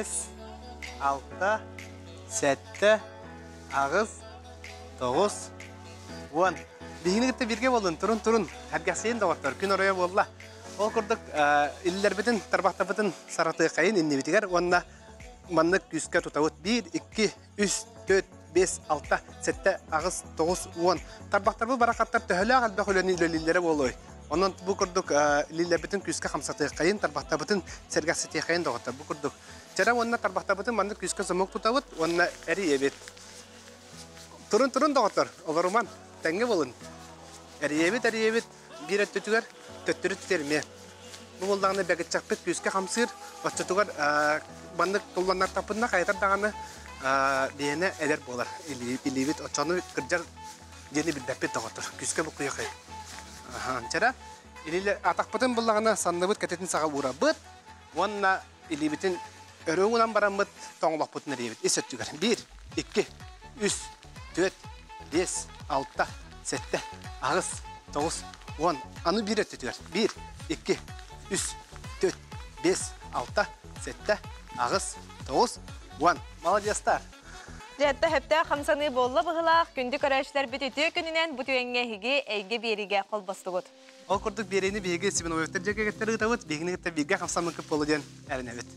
Биэс, алта, сэттэ, аҕыс, тоҕус, уон. Биһигини кытта бииргэ буоллун, турун-турун, сэргэхсийин доҕоттор, күн оройо буолла. Ол курдук, иллэрбитин, тарбахтарбытын саратыаххайын иннибитигэр уонна маннык күүскэ тутабыт. Биир, икки, үс, түөрт, биэс, алта, сэттэ, аҕыс, тоҕус, уон. Тарбахтарбыт барахаттар төһөлөөх элбэх үлэни үлэлииллэрэ буолуой? Онон бу курдук илиилэрбитин күүскэ хамсатыаххайын, тарбахтарбытын сэргэхситиэххэйин доҕоттор. Бу курдук. Чэрэ уонна тарбахтарбытын маннык күүскэ замок тутабыт уонна эрийэбит. Турун-турун доҕоттор, олоруман, тэҥҥэ буолун. Эрийэбит, эрийэбит, биир өттүтүгэр төттөрү түтэрмиэ. Бу буоллаҕына бэгиччэхпит күүскэ хамсыыр, оччотугар маннык тулланнартаппытына хайатар даҕаны биһиэнэ эдэр буолар. Илиибит оччону кырдьар диэни билбэппит доҕоттор. Күүскэ буккуйахай. Чэрэ, илиилэр атахпытын буллаҕына санныбыт кэтитин саҕа уурабыт уонна илиибитин өрө уунан бараммыт тоҥолохпутун эрийэбит ис өттүгэр. Биир, икки, үс, түөрт, биэс, алта, сэттэ, аҕыс, тоҕус, уон. Аны биир өттүтүгэр. Биир, икки, үс, түөрт, биэс, алта, сэттэ, аҕыс, тоҕус, уон. Молодецтар! Дьэ, сөптөөх хамсаныы буолла быһылаах, күндү көрөөччүлэрбит үтүө күнүнэн бу түгэҥҥэ эһиги эйгэ биэриигэ холбостугут. Ол курдук биэриини биһиги Семеновтар дьиэ кэргэттэр ыытабыт, биһигини кытта бииргэ хамсаммыккыт буолуо диэн эрэнэбит.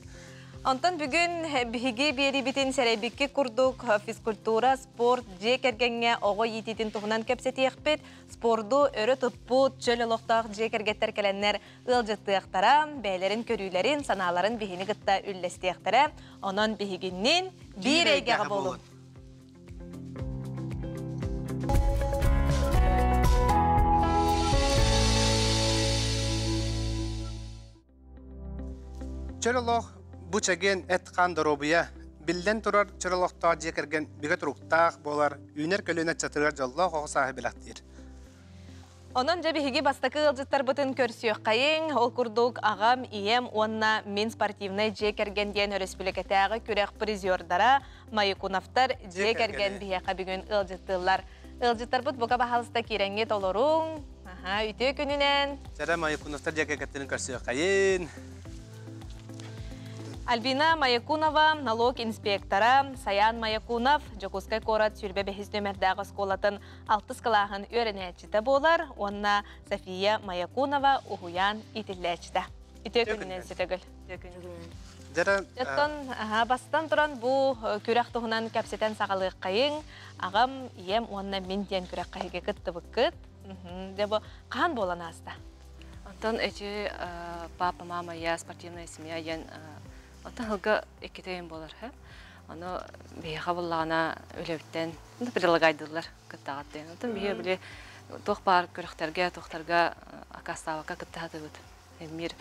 Онтон бүгүн биһиги биэриибитин сэрэйбиккит курдук физкультура, спорт, дьиэ кэргэҥҥэ оҕо иитиитин туһунан кэпсэтиэхпит. Спорду өрө туппут, чөл олохтоох дьиэ кэргэттэр кэлэннэр ыалдьыттыахтара, бэйэлэрин көрүүлэрин, санааларын биһини кытта үллэстиэхтэрэ. Онон биһигинниин биир эйгэҕэ буолун. Чөл олох бу чэгиэн эт-хаан доруобуйа, биллэн турар чөл олохтоох дьиэ кэргэн бигэ туруктаах буолар, үүнэр көлүөнэ ыччатыгар дьоллоох оҕо сааһы бэлэхтиир. Онон дьэ биһиги бастакы ыалдьыттарбытын көрсүөххэйиҥ. Ол курдук аҕам, ийэм уонна мин спортивнай дьиэ кэргэн диэн өрөспүүбүлүкэтээҕи күрэх призердара Майыкуновтар дьиэ кэргэн биһиэхэ бүгүн ыалдьыттыыллар. Ыалдьыттарбыт бука баһаалыста киирэҥҥит олоруҥ. Аха, үтүө күнүнэн. Чэрэ Майыкуновтар дьиэ кэргэттэрин көрсүөххэйин. Альбина Маякунова, налог инспектора, Саян Маякунов, Дьокуускай куорат сүүрбэ бэһис нүөмэрдээх оскуолатын алтыс кылааһын үөрэнээччитэ буолар уонна София Маякунова уһуйаан иитиллээччитэ. Үтүө күнүнэн сүтөгүл. Оттон бастан туран бу күрэх туһунан кэпсэтэн саҕалыаххайыҥ. Аҕам, ийэм уонна мин диэн күрэххэһигэ кыттыбыккыт. Дьэ бу хаһан буолан ааста? Онтон эти папа, мама, я, спортивная семья диэн оттон сылга иккитэ буолар. Ону биһиэхэ буллаҕына үлэбиттэн предлагайдыллар кыттаҕат диэн. Оттон биһиэ били туох баар күрэхтэргэ, туохтарга аккаастаабакка кытта сатыыбыт. Эмиир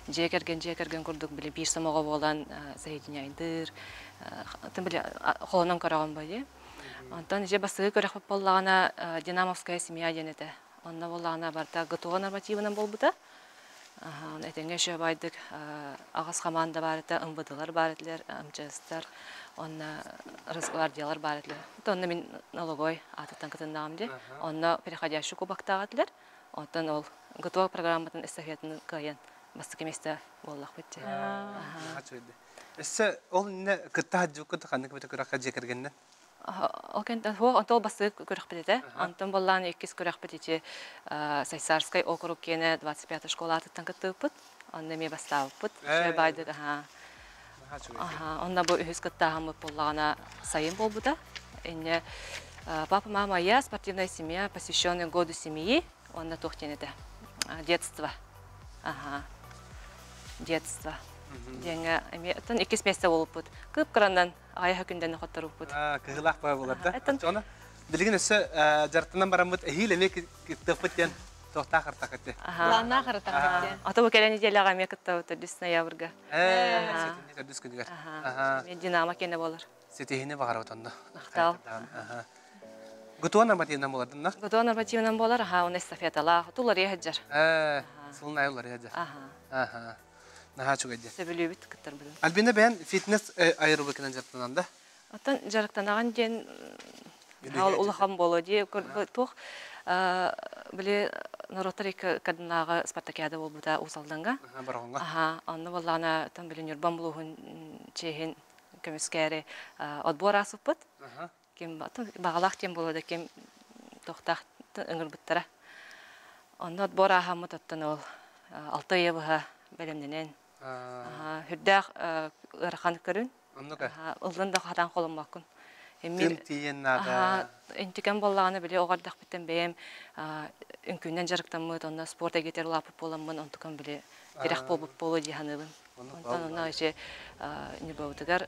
дьиэ кэргэн дьиэ кэргэн курдук били биир сомоҕо буолан соединяйдыыр. Оттон били холонон көрөҕүн бу Онтон дьэ бастакы күрэхпит буоллаҕына Динамовская семья диэн этэ. Онно буоллаҕына барыта ГТО нормативынан буолбута. Этэҥҥэ еще баайдык аҕыс хамаанда баар этэ, МВДлар баар этилэр, МЧСтар, уонна Росгвардиялар баар этилэр. Онно мин налоговой аатыттан кытыннаҕым дии. Онно переходящий кубоктаах этилэр. Оттон ол ГТО программатын эстафетаны кыайан бастакы миэстэ буоллахпыт дии. Өссө ол иннинэ кытта сылдьыбыккыт ханнык эбэтэ күрэххэ дьиэ кэргэнинэн? Ол кэнтэн суох, онтон ол бастакы күрэхпит этэ. Онтон буоллаан иккис күрэхпит ити Сайсаарскай округ киэнэ 25 школа аатыттан кыттыбыппыт. Онно эмиэ бастаабыппыт. Үчүгэй баайдык аһаа. Онно бу үһүс кыттааһыммыт буоллаҕына сайын буолбута. Инньэ папа, мама, я, спортивная семья, посвященный году семьи. Онно туох диэн этэ? Детство. Аха. Детство. Диэҥҥэ эмиэ оттон иккис миэстэ буолбуппут. Кып-кыранан аҕыйах күндэн хотторуппут. Кыһылаах баа буолар да. Оччоҕуна билигин өссө дьарыктанан бараммыт эһиил эмиэ кыттыахпыт диэн туохтаах артакыт. Планнаах артакыт. Ата бу кэлэн неделяҕа эмиэ кыттабыт төрдүс ноябрьга. Сэтинньи төрдүс күнүгэр. Динамо киэнэ буолар. Ситиһини баҕарабыт онно. Махтал. Гутуон нормативынан буолар дынна? Гутуон нормативынан буолар, аха, он эстафеталаах, туларыйа сылдьар. Сылын айы уларыйа сылдьар. Аха. Наһаа үчүгэй диэн. Сөбүлүүбүт кыттарбытын. Альбина бэйэн фитнес аэробикынан дьарыктанан да? Оттон дьарыктанаҕын диэн улахан буолуо дии. Туох били норуоттар икки кардынааҕы спартакиада буолбута Уус Алданга. Бороҕоҥҥо. Аха, онно буоллаҕына, оттон били Ньурбам улууһун чиэһин көмүскээри отбор ааспыппыт. Ким баҕалаах диэн буолуо да ким туохтаах ыҥырбыттара. Онно отбор ааһаммыт оттон ол 6 ыйы быһа бэлэмнэнэн үрдээх ыарахан көрүн. Ыллын да хатан холоммоккун. Тым тиийэн наада. Интикэн буоллаҕына били оҕо эрдэхпиттэн бэйэм үҥкүүнэн дьарыктаммыт, онно спорт эйгэтигэр улааппыт буоламмын, онтукам били тирэх буолбут буолуо дии саныыбын. Онтон онно ичи Ньурбабытыгар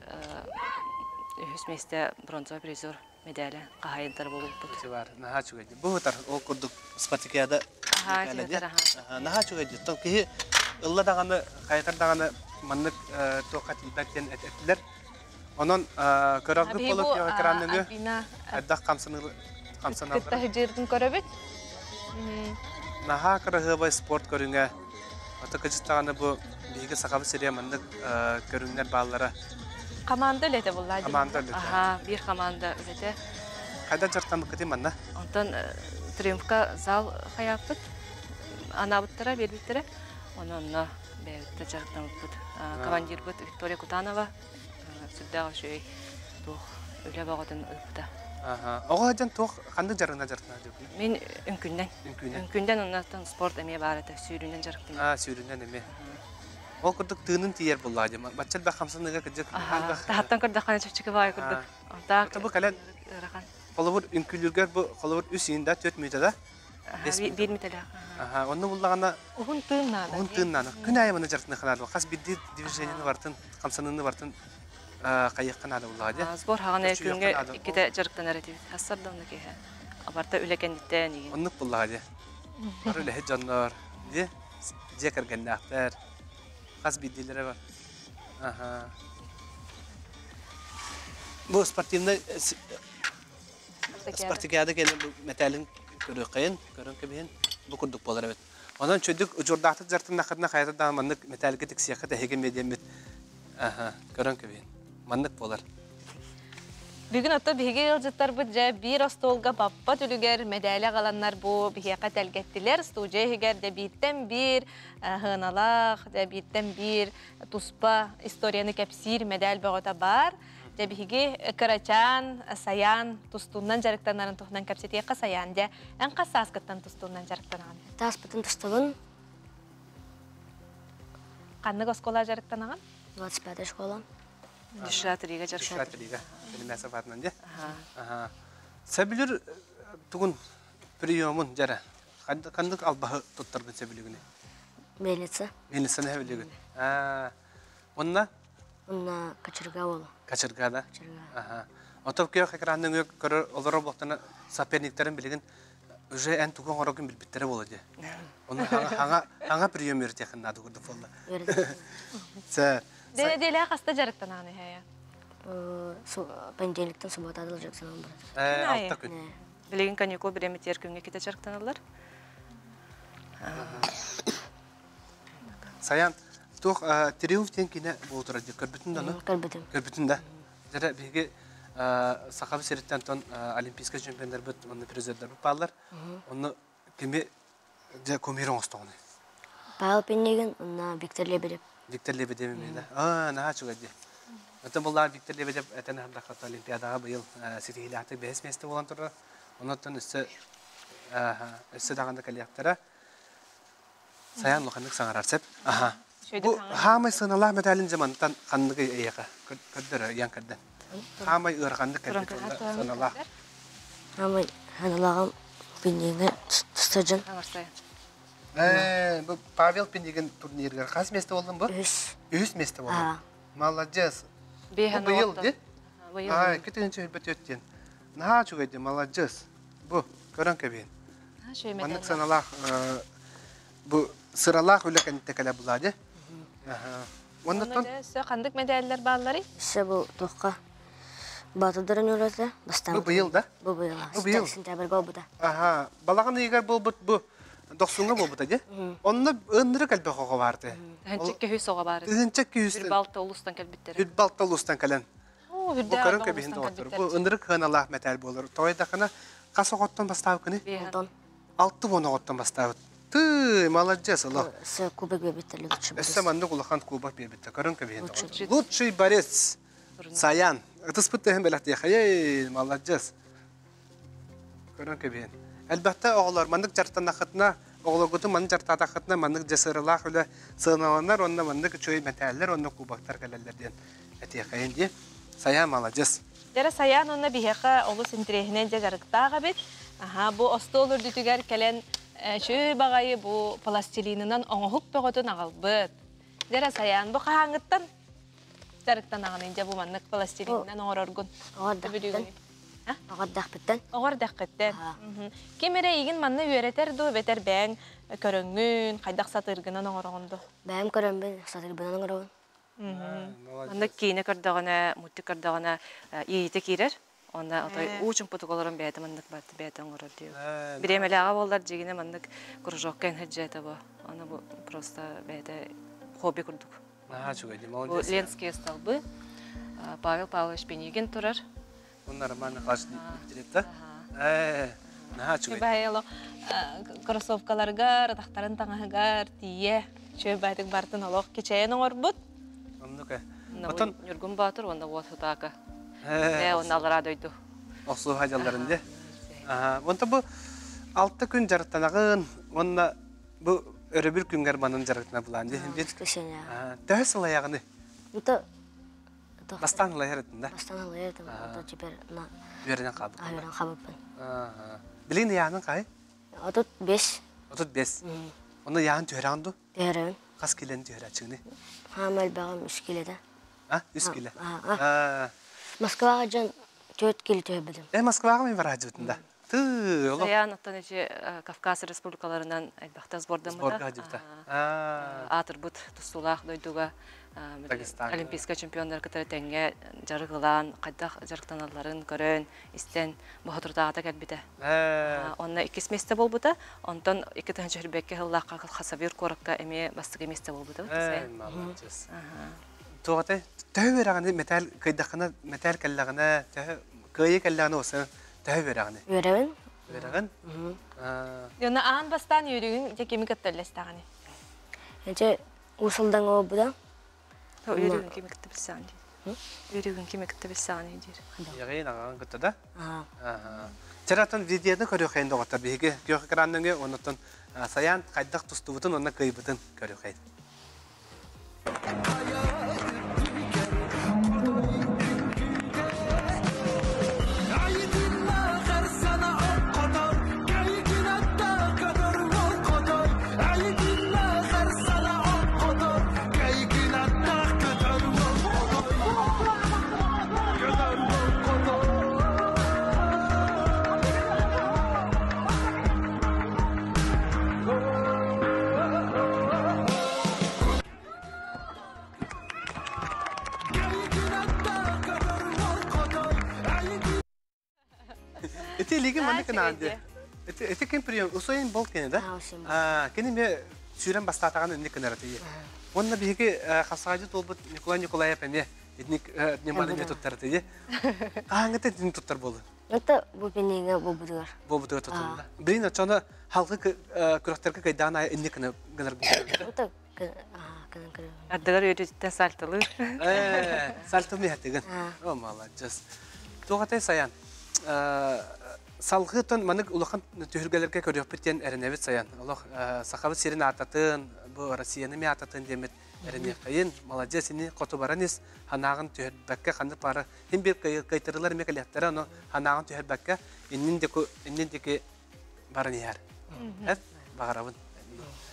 үһүс миэстэ бронзовый призер медали хаһайынтар буолбуппут. Бар, наһаа үчүгэй. Бу ытар ол курдук спартакиада наһаа үчүгэй. Тон киһи ылла даҕаны, хайатар даҕаны маннык туохха тиийбэт диэн этилэр. Онон көрөргүт болуп экран нөҥүө хайдах хамсаныылар. Кытта хыдьыыргын көрөбүт. Наһаа кыраһыабай спорт көрүҥэ. Ото кыдьыттаҕына бу биһиги Сахабыт сирэ маннык көрүҥнэр бааллара. Команда үлэтэ булла. Команда үлэтэ. Аха, биир команда үлэтэ. Хайда дьарыктаммыккытый манна? Онтон Триумфка зал хайааппыт, анаабыттара, биэрбиттэрэ. Онон онно бэйэбит дьарыктаммыппыт. Командирбыт Виктория Кутанова сүрдээх үчүгэй туох үлэ бөҕөтүн ыыппыта. Оҕо сылдьан туох ханнык дьарыгынан дьарыктанар Мин үҥкүннэн. Үҥкүүнэн. Үҥкүннэн оннуттан спорт эмиэ баар этэ, сүүрүүнэн дьарыктанар. Аа, сүүрүүнэн эмиэ. Ол курдук тыынын тиийэр буллаа дьэ. Бачча элбэх хамсаныыга кырдьык элбэх. Таһаттан көрдөххө чэпчэки баай курдук. Онтаак бу кэлэн ыарахан. Холобур үҥкүүлүүргэр бу холобур үс иин да 4 мүнүүтэ да? Биир мүнүүтэлээх. Аха, онно буллаҕына Уһун тыын наада. Уһун тыын наада. Күн аайы маны дьарыктаныахха наада. Хас биирдии движениены бартын, хамсаныыны бартын хайыахха наада буллаҕа дии. Сбор хаҕана күҥҥэ иккитэ дьарыктанар этибит. Хассар да онно киһи. Абарта үлэ кэнниттэн игин. Оннук буллаҕа дии. Бары үлэһит дьоннор, дии, дьиэ кэргэннээхтэр. Хас биирдиилэрэ бар. Аха. Бу спортивный спартакиада кэлэн бу мэтээлин көрүөххэйин, көрөн кэбиһин. Бу курдук буолар эбит. Онон чөдүк удьуордаахтык дьарыктаннаххытына хайата да маннык мэтээлгэ тиксиэххэ тэһиги эмиэ диэммит. Аха, көрөн кэбиһин. Маннык буолар. Бүгүн отто биһиги ыалдьыттарбыт дьэ биир остуолга баппат үлүгэр мэдээлэ аҕаланнар бу биһиэхэ тэлгэттилэр. Студия иһигэр дьэ бииртэн биир сыаналаах, дьэ бииртэн биир туспа историяны кэпсиир мэдээл бөҕөтө баар. Дьэ биһиги кырачаан Саян тустуунан дьарыктанарын туһунан кэпсэтиэххэ Саян дьэ эн хас сааскыттан тустуунан дьарыктанаҕын? Тааспытын тустабын. Ханнык оскуола дьарыктанаҕын? 25 школа. Дюша Трига Дюша Трига. Билимээсэ баатынан дьэ. Сөбүлүр тугун приемун дьэрэ. Ханнык албаһы туттаргын сөбүлүгүнүй? Мельница. Мельницаны сөбүлүгүн. Онна? Онна кочерга болу. Кочерга да? Кочерга. Отов күөх экранның көрөр олорор буолтана соперниктерин билигин уже эн тугу оҥороргун билбиттэрэ буолуо дии. Ону хаҥа хаҥа прием үөрэтиэххин наада курдук буолла. Сэ. Нэдиэлэ хаста дьарыктанаҕын эһээ? Понедельниктан суббота дьарыктанан барар. Алта күн. Билигин каникул бириэмэтигэр күҥҥэ китэ дьарыктаналлар. Саян, туох триумф диэн киинэ буолтура дии көрбүтүн да Көрбүтүм. Көрбүтүн да. Дьэ биһиги Сахабыт сириттэн тон олимпийскай чемпионнарбыт уонна призердарбыт бааллар. Онно кими дьэ кумир оҥостоҕуный? Павел Пинигин уонна Виктор Лебедев. Виктор Лебедев эмиэ да. Аа, наһаа үчүгэй дии. Оттон буллаар Виктор Лебедев этэн аһардахха Олимпиадаҕа быйыл ситиһиилээхтик бэһис миэстэ буолан турар. Оннуттан өссө өссө даҕаны кэлиэхтэрэ. Сайаан улаханнык саҥарар сөп. Аха. Бу хаамай сыаналаах мэтээлин дьамантан ханнык эйиэхэ көрдөрө ыйан көрдөн. Хаамай ыараханнык кэлбит сыаналаах. Хаамай сыаналааҕым Пинигин стадион. Ээ, бу Павел Пинигин турнирыгар хас место болдун бу? Үһүс. Үһүс место болдун. Молодец. Бу быйыл ди. Аа, 2 диэн. Наһаа үчүгэй ди, молодец. Бу көрөн кэбиһин. Маннык сыаналаах бу сыралаах үлэ кэнниттэ кэлэ булаа дьэ. Оннуттан Өссө ханнык мэдээллэр баалларый? Өссө бу туохха Баатырдарын үлэтэ бастаан. Бу быйыл да? Бу быйыл. Бу быйыл. Сентябрьга буолбута. Аха, балаҕан ыйыгар буолбут бу дохсуҥҥа буолбута дьэ. Онно ыннырык элбэх оҕо баарты. Тыһынча күүс оҕо баар. Тыһынча күүс. Үрбалта улустан кэлбиттэр. Үрбалта улустан кэлэн. Бу көрөн кэбиһин доҕоттор. Бу ынырык сыаналаах мэтээл буолар. Тоҕо диэтэххинэ, хас оҕоттон бастаабыккыный? Алтан. 60 оҕоттон бастаабыт. Ты, молодец, олох. Өссө кубок биэрбиттэр лучший борец. Өссө маннык улахан кубок биэрбиттэр. Көрөн кэбиһин. Лучший борец. Саян. Ытыспыт тыһын бэлэхтиэхэ. Ей, молодец. Көрөн кэбиһин. Элбэхтэ оҕолор маннык дьарыктаннаххытына, оҕолоргутун маннык дьарыктаатаххытына маннык дьэ сыралаах үлэ сыаналанар уонна маннык үчүгэй мэтээллэр уонна кубоктар кэлэллэр диэн этиэхэйин дии. Саян молодец. Дьэрэ Саян уонна биһиэхэ олус интэриэһинэй дьэ дьарыктаах эбит. Аха, бу остуол үрдүтүгэр кэлэн үчүгэй баҕайы бу пластилинынан оҥоһук бөҕөтүн аҕалбыт. Дьэрэ Саян, бу хаһааҥҥыттан дьарыктанаҕыный дьэ бу маннык пластилинынан оҥороргун? Оҕордахпыттан. Оҕордахпыттан. Оҕордаххыттан. Ким эрэ эйигин манна үөрэтэр дуу, эбэтэр бэйэҥ көрөҥҥүн, хайдах сатыыргынан оҥороҕун дуу? Бэйэм көрөммүн, сатыырбынан оҥоробун. Маннык киинэ көрдөҕүнэ, мультик көрдөҕүнэ иэйиитэ киирэр. Онно отой уу чумпутук олорон бэйэтэ маннык бэйэтэ оҥорор диир. Бириэмэлээҕэ буоллар дьигинэ маннык кружокка эн бу. Аны бу просто бэйэтэ хобби курдук. Наһаа үчүгэй дии, Бу молодец. Ленские столбы. Павел Павлович Пинигин турар. Онно Роман Михайлович директор. Ээ, наһаа үчүгэй. Баайыло кроссовкаларгар, атахтарын таҥаһыгар тиийэ үчүгэй баайтык бартын олох кичэйэн оҥорбут. Оннук ээ. Отон Ньургун Баатыр уонна Уот Хутака. Ээ, уонна аллараа дойду. Охсуһа дьалларын дии. Онто бу алта күн дьарыктанаҕын уонна бу өрөбүл күнгэр манан дьарыктана булаан дии. Воскресенье. Төһө сылайаҕыный? Это Бастаан ылайар этин да? Бастаан ылайар этим, а теперь на Үөрэнэн хаалбыт. Үөрэнэн хаалбыппын. Билигин ыйааһынын хаай? 35. 35. Онно ыйааһын түһэрэҕин дуу? Түһэрэбин. Хас килени түһэрээччигиний? Хаама элбэҕим 3 килода. А, 3 кило. Москваҕа дьон 4 кило түһэрбитим. Э, Москваҕа мен бараадьыбытын да. Тыы, олох. Саян оттон ичи Кавказ республикаларынан элбэхтэ сбордаммыта. Сборга дьыбыта. Аатырбыт тустуулаах дойдуга Олимпийскай чемпионнар кытары тэҥҥэ дьарык ылан, хайдах дьарыктаналларын көрөн, истэн боһотурутааҕыта кэлбитэ. Онно иккис миэстэ буолбута. Онтон 2022 сыллаахха Хасавир куоракка эмиэ бастакы миэстэ буолбута. Молодец. Туоҕатай, төһө үөрэҕини мэтээл кыайдаххына, мэтээл кэллэҕинэ, төһө кыайыы кэллэҕинэ уоса төһө үөрэҕини? Үөрэбин. Үөрэҕин? Онно аан бастаан үөрүүгүн дьэ кими кытта үллэстэҕиний? Дьэ Уус Алдаҥҥа буолбута. Үөрүүгүн кими кытта билсэҕин диир. Үөрүүгүн кими кытта билсэҕин диир. Иэҕиин аҕаҕын кытта да? Чаратын видеоны көрүөххэйин доҕоттор биһиги күөх экранныҥы оннуттан Саян хайдах тустубутун уонна кыайбытын көрүөххэйин. Ити илиги маннык гынаан дии. Ити ити ким прием Усуин бол кини да? Аа, кини ме сүүрэн бастаатаҕын инник гынар этии. Уонна биһиги хасаажы туолбут Николай Николаев эмиэ итинник ньыманы эмиэ туттар этии. Хаһааҥҥыта итини туттар буолун? Это бу пениҥэ буолбутугар. Буолбутугар тутулла. Билин оччону халгы күрэхтэргэ кыйдаан аайы инник гынар буолбут. Это Ардыгар үөрүүтүттэн сальталыыр. Ээ, сальталыы иһэтигин. О, молодец. Туох Саян? Салгыы манык улахан түһүлгэлэргэ көрүөхпүт диэн эрэнэбит Саян. Олох Сахабыт сирин аататын, бу Россияны ми аататын диэммит эрэниэххэйин. Молодец, ини хоту баран ис, ханааҕын түһэрбэккэ, ханнык баара хин бир кыайтарылар эмиэ кэлиэхтэрэ, ону ханааҕын түһэрбэккэ, иннин диэки иннин диэки баран иһэр. Эт баҕарабын.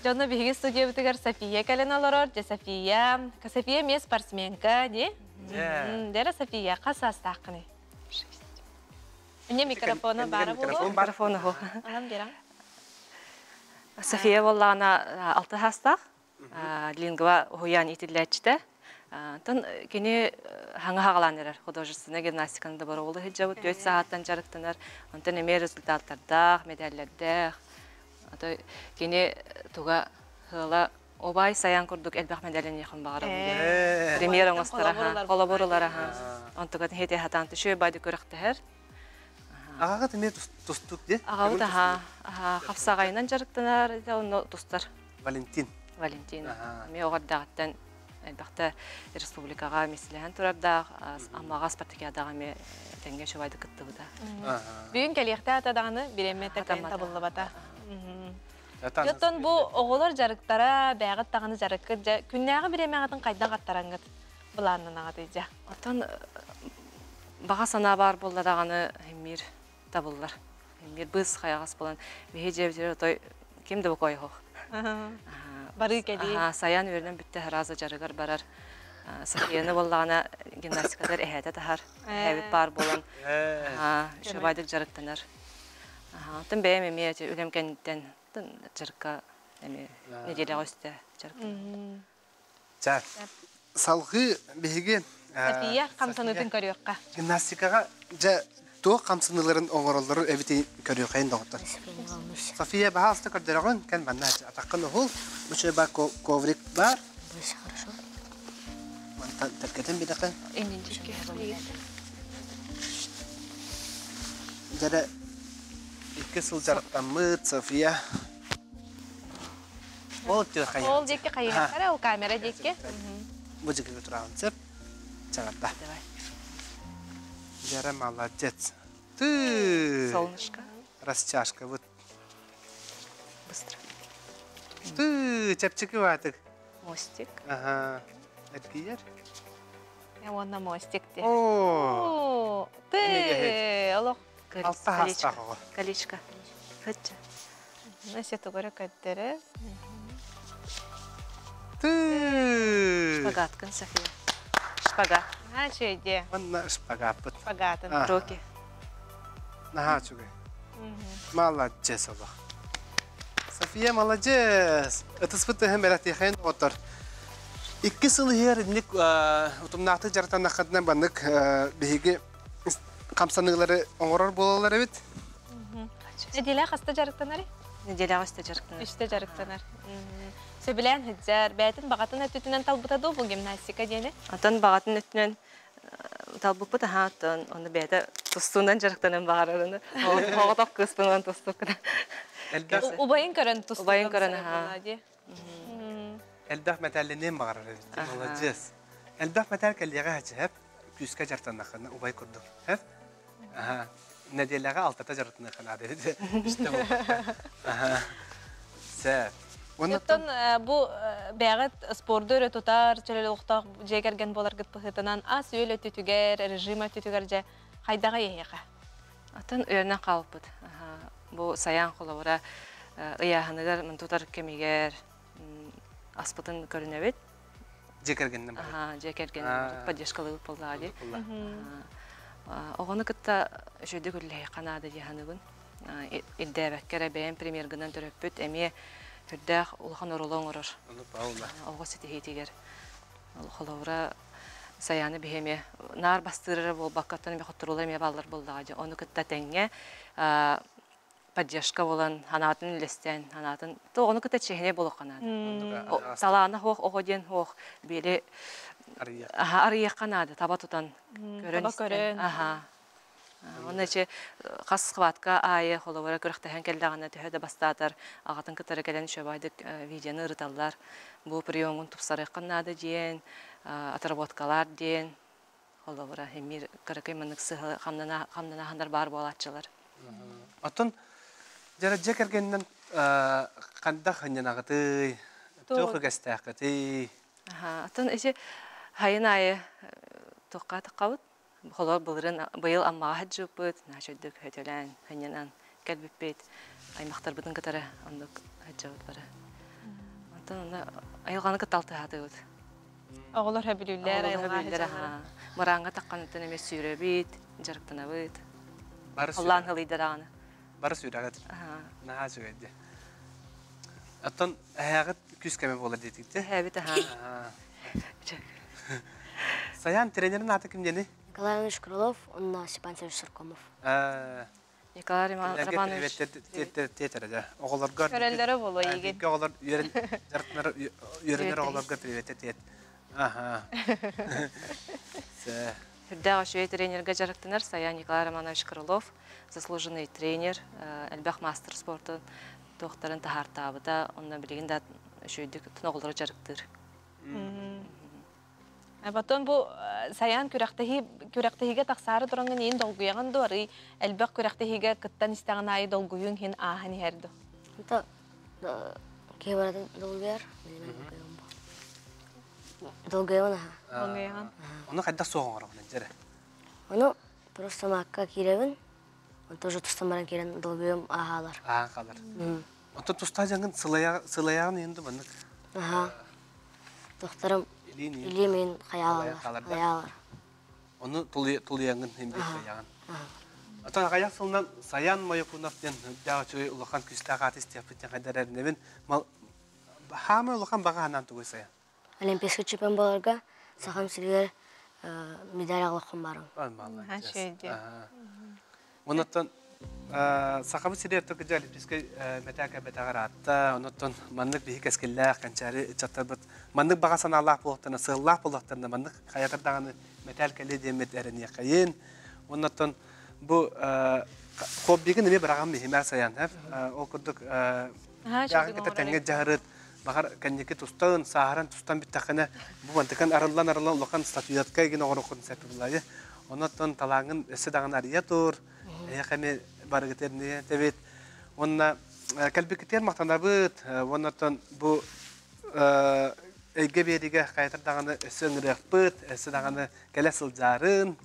Дьоно биһиги студиябытыгар София кэлэн олорор. Дьэ София, София эмиэ спортсменка дии. Дьэ София, хас саастааххыный? Мне микрофона баара буолуо. Микрофон оһо. Алам берам. София буоллаҕына алта саастаах. Лингва уһуйаан иитиллээччитэ. Онтон кини хаҥа хаҕалаан эрэр художественнай гимнастиканы да боруобалыы сылдьабыт, түөрт саһааттан дьарыктанар. Онтон эмиэ результаттардаах, медаллэрдээх. Ото кини туга сыала убай сайан курдук элбэх медаллэниэхин баҕарабын диэн. Премьер оҥостор аха, холобур ылар аха. Онтукатын хете хатаан түшүө байды күрэхтэһэр. Аҕаҕыт эмиэ тустук дии? Аҕабыт аһа, аһа хапсаҕайынан дьарыктанар, онно тустар. Валентин. Валентин. Эмиэ оҕо эрдэҕиттэн элбэхтэ республикаҕа миэстэлэһэн турардаах, Аммаҕа спартакиадаҕа эмиэ тэҥҥэ үчүгэйдик кыттыбыта. Бүгүн кэлиэхтээх ата даҕаны бириэмэ тэкэн табыллыбата. Оттон бу оҕолор дьарыктара, бэйэҕит даҕаны дьарыккыт дьэ күннээҕи бириэмэҕитин хайдах аттараҥҥыт былааннанаҕытый дьэ? Оттон баҕа санаа баар буолла даҕаны мир табыллар. Мир быыс хайаҕас буолан биһи дьиэбитигэр отой ким да бокой оһох. Барыы кэлии. Сайан үөрэнэн бүттэ сразу дьарыгар барар. Софияны буоллаҕына гимнастикатыгар эһээтэ таһар. Эһээбит баар буолан үчүгэйдик дьарыктанар. Оттон бэйэм эмиэ үлэм кэнниттэн дьарыкка эмиэ нэдиэлэҕэ үстэ дьарыктанабын. Ча, салгыы биһиги София хамсаныытын көрүөххэ. Гимнастикаҕа дьэ туох хамсаныыларын оҥороллорун эбитин көрүөххэйин доҕоттор. София, баһаалыста көрдөрөҕүн, кэн манна атаххын уһул. Бу чөба коврик бар. Хорошо. Мантан тэлгэтэн бидэхин. Дьэрэ икки сыл дьарыктаммыт София Ол диэки Ол диэки хайыһахтара, ол камера диэки. Бу диэки тураҕын сөп. Чаҕарда. Давай. Дьэрэ молодец. Ты. Солнышко. Растяжка вот. Быстро. Ты, чэпчэки баатык. Мостик. Ага. Эргийэр. Уонна мостик де. О! Ты, олох. Алта хастаах оҕо. Колечко. Хачча. Өссө тугу эрэ көрдөрөр. Ты. Шпагаткын, София. Шпагат. Наһаа үчүгэй Манна шпагаппыт. Шпагатын. Руки. Наһаа үчүгэй. Молодец олох. София молодец. Ытыспыт тыһын бэлэхтиэхэйин отор. Икки сыл иһигэр инник утумнаахтык дьарыктаннаххытына баннык биһиги хамсаныылары оҥорор буолаллар эбит. Нэдиэлэ хаста дьарыктанарый? Нэдиэлэҕэ үстэ дьарыктанар. Үстэ дьарыктанар. Сөбүлээн сылдьар, бэйэтин баҕатын өттүтүнэн талбыта дуу бу гимнастика диэни? Оттон баҕатын өттүнэн талбыппыт аһаа оттон ону бэйэтэ тустуунан дьарыктанан баҕарарын оҕотох кыыспынан тустуккуна. Убайын көрөн тустууга Убайын көрөн аһаа. Элбэх мэтээллэниэн баҕарар эбит. Молодец. Элбэх мэтээл кэлиэҕэ хачыһап күүскэ дьарыктаннаххына убай курдук. Хэп? Аха. Нэдиэлэҕэ алтата дьарыктаныахха наада эбит. Үстэ буолбакка. Аха. Сөп. Оттон бу бэйэҕит спорду өрө тутар, чөл олохтоох дьиэ кэргэн буоларгыт быһыытынан ас-үөл өттүтүгэр, режим өттүтүгэр дьэ хайдаҕый эһиэхэ? Атын үөрэнэн хаалбыт. Бу сайаан холобура ыйааһыныгар тутар кэмигэр аспытын көрүнэбит. Дьиэ кэргэнинэн барар. Дьиэ кэргэнинэн поддержкалыыбыт буоллаҕа дии. Оҕону кытта үчүгэйдик үлэлэһиэххэ наада дии саныыбын. Ирдээбэккэ эрэ бэйэм премьергынан төрөппүт эмиэ сүрдээх улахан оруолу оҥорор. Оҕо ситиһиитигэр. Холобура, Сайааны биһи эмиэ наар бастыыр эрэ буолбакка, оттон эмиэ хотторуулар эмиэ бааллар буоллаҕа дии. Ону кытта тэҥҥэ поддержка буолан, санаатын үллэстэн, санаатын то ону кытта чиэһинэй буолуохха наада. Талаана суох оҕо диэн суох биэри арыйыахха наада, таба тутан көрөн истэн. Аха. Онно эчи хас схватка аайы холобура күрэхтэһэн кэллэҕинэ төһө да бастаатар аҕатын кытары кэлэн үчүгэйдик видеоны ырыталлар. Бу приемун тупсарыаххын наада диэн, отработкалар диэн холобура эмиэ кыракый маннык сыһа хамнанаһаннар баар буолааччылар. Оттон дьара дьиэ кэргэнинэн хандах ханньанаҕытый, туох үгэстээххитий? Оттон ити хайын аайы туохха таххабыт? Холор былырын быйыл Аммаҕа сылдьыбыппыт, наачайдык хөтөлөөн, ханньанан кэлбиппит, аймахтарбытын кытары оннук сылдьабыт бары. Онтон онно айылҕаны кытта алтыһаатыбыт. Оҕолор хөбүлүүллэр, айылҕа Мырааҥҥа тахханыттан эмиэ сүүрэбит, дьарыктанабыт. Халлаан халыйдараҕына. Бары сүүрэҕит. Наһаа үчүгэй дии. Оттон эһээҕит күүс кэмэ буолар диэтигит Эһээбит аһаа. Саян тренерин аата ким диэний? Николай Иванович Крылов, уонна Степан Сергеевич Соркомов. Николай Романович. Тиэтэрэ да. Оҕолорго Көрөллөрө буолуо игин. Оҕолор үөрэн дьарыктанар үөрэнэр оҕолорго привет тиэт. Аха. Үрдээх үчүгэй тренергэ дьарыктанар Саян Николай Романович Крылов, заслуженный тренер, элбэх мастер спортун туохтарын таһаартаабыта, онно билигин да үчүгэйдик оҕолору дьарыктыыр. Потом бу Саян күрэхтэһии күрэхтэһиигэ тахсаары тураҥҥын иин долгуйаҕын дуо, арый элбэх күрэхтэһиигэ кыттан истэҕин аайы долгуйуҥ иһин ааһан иһэр дуо? Это киһи барытын долгуйар, долгуйабын аха. Долгуйаҕын. Ону хайдах суох оҥоробун дьэрэ? Ону просто маакка киирэбин, онтон уже тустан баран киирэн долгуйум ааһаалар. Ааһан хаалар. Онтон тустаах дьаҥын сылайаҕын иһин да маннык. Аха. Тохторум илиим иһин хайаалалар. Хайаалар. Ону тулуйаҥын иһин биир хайаҕын. Отон аҕыйах сылынан Саян Моякунов диэн үрдээх үчүгэй улахан күүстээх аат истиэхпит диэн хайдар эрэнэбин. Хаамай улахан баҕа санаан тугуй Саян? Олимпийскай чемпион буоларга Сахам сиригэр медаль аҕалаххын баарым. Онуттан Сахабыт сиригэр токыдьа олимпийскай мэтээкэ бэтэҕэр аатта. Онуттан маннык биһи кэскиллээх кэнчээри ыччаттарбыт маннык баҕа санаалаах буолуохтарына, сыаллаах буолуохтарына маннык хайатар даҕаны мэтээл кэлиэ диэммит эрэниэхэйин. Онуттан бу хоббигын эмиэ быраҕан биһимээр сайан. Ол курдук кытта тэҥҥэ дьаһарыт баҕар кэнники тустан, сааһыран тустан бүттэххинэ бу мантыкан арыллан-арыллан улахан статуэтка игин оҥоруоххун сөп булайы. Онон талааҥҥын өссө даҕаны арыйа тур, эһиэхэ эмиэ барыгыт эрниэтэбит. Уонна кэлбиккитигэр махтанабыт. Уонна бу эйгэ биэригэ хайатар даҕаны өссө ыҥырыахпыт, өссө даҕаны кэлэ сылдьаарын.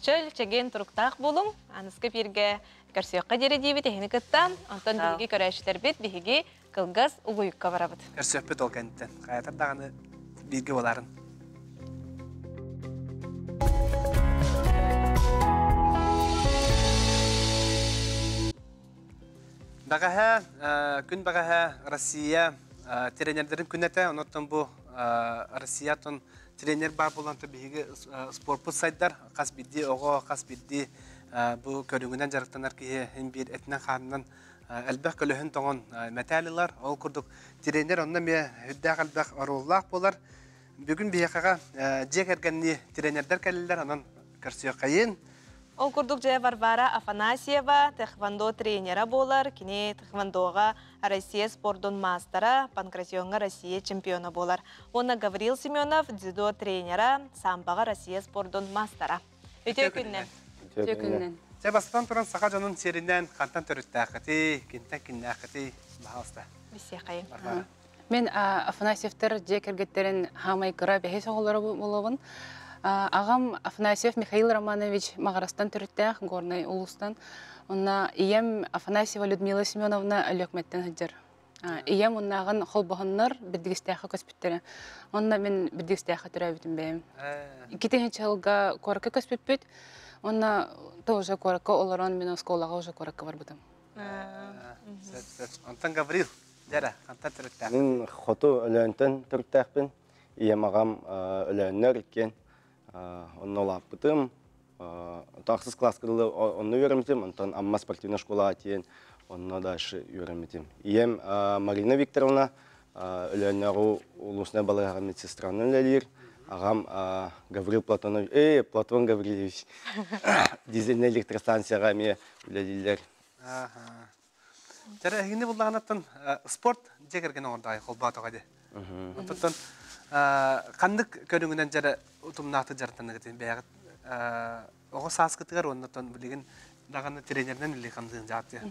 Чөл, чэгиэн туруктаах буолуҥ. Аныскы эфиргэ көрсүөххэ диэри диибит эһини кыттан. Онтон биһиги көрөөччүлэрбит биһиги кылгас угуйукка барабыт. Көрсүөхпүт ол кэнниттэн. Хайатар даҕаны бииргэ буоларын. Бэҕэһээ, күн бэҕэһээ Россия тренердэрин күнэтэ, онуттан бу Россиятын тренер баар буолан биһиги спорпут сайдар, хас биирдии оҕо, хас биирдии бу көрүҥүнэн дьарыктанар киһи иһин биир этинэн-хаанынан элбэх көлөһүн тоҥон мэтээл ылар. Ол курдук тренер онно эмиэ үрдээх элбэх оруоллаах буолар. Бүгүн биһиэхэҕэ дьиэ кэргэннии тренердэр кэллилэр, онон көрсүөххэйин. Ол курдук дьэ Варвара Афанасьева тхэквондо тренера буолар. Кини тхэквондоҕа Россия спордун маастара, панкратиоҥҥа Россия чемпиона буолар. Уонна Гаврил Семенов дзюдо тренера, самбаҕа Россия спордун маастара. Үтүө күннэн. Үтүө күннэн. Дьэ бастатан туран саха дьонун сиэринэн хантан төрүттээххитий, кинтэн киннээххитий, баһаалыста. Бисиэхэйин. Варвара. Мен Афанасьевтар дьиэ кэргэттэрин хаамай кыра бэһис оҕолоро буолабын. Аҕам Афанасьев Михаил Романович Маҕарастан төрүттээх, Горнай улуустан. Онно ийэм Афанасьева Людмила Семеновна Өлүөхмэттэн сылдьар. Ийэм уоннааҕын холбоһоннор Бирдигистээххэ көспүттэрэ. Онно мин Бирдигистээххэ төрөөбүтүм бэйэм. Икки сылга куоракка көспүппүт. Онно тоже куоракка олорон мин оскуолаҕа уже куоракка барбытым. Онтон Гаврил, дьэрэ, хантан төрүттээх? Мин хоту Өлөөнтөн төрүттээхпин. Ийэм аҕам Өлөөннөр иккиэн онно улааппытым. Ахсыс класска дылы онно үөрэммитим, онтон Амма спортивная школаҕа тиийэн онно дальше үөрэммитим. Ийэм Марина Викторовна Өлөөннөөҕү улуусунай балыыһаҕа медсестранан үлэлиир. Аҕам Гаврил Платонович, Платон Гаврильевич дизельнай электростанцияҕа эмиэ үлэлииллэр. Дьэ, эһигини буллаҕынаттан спорт дьиэ кэргэн оҥордоҕой холбоотоҕо дии. Онтон ханнык көрүҥүнэн дьэрэ утумнаахтык дьарыктаныгытын бэйэҕит оҕо сааскытыгар уонна билигин даҕаны тренеринэн үлэлии хамсыын дьааттыа.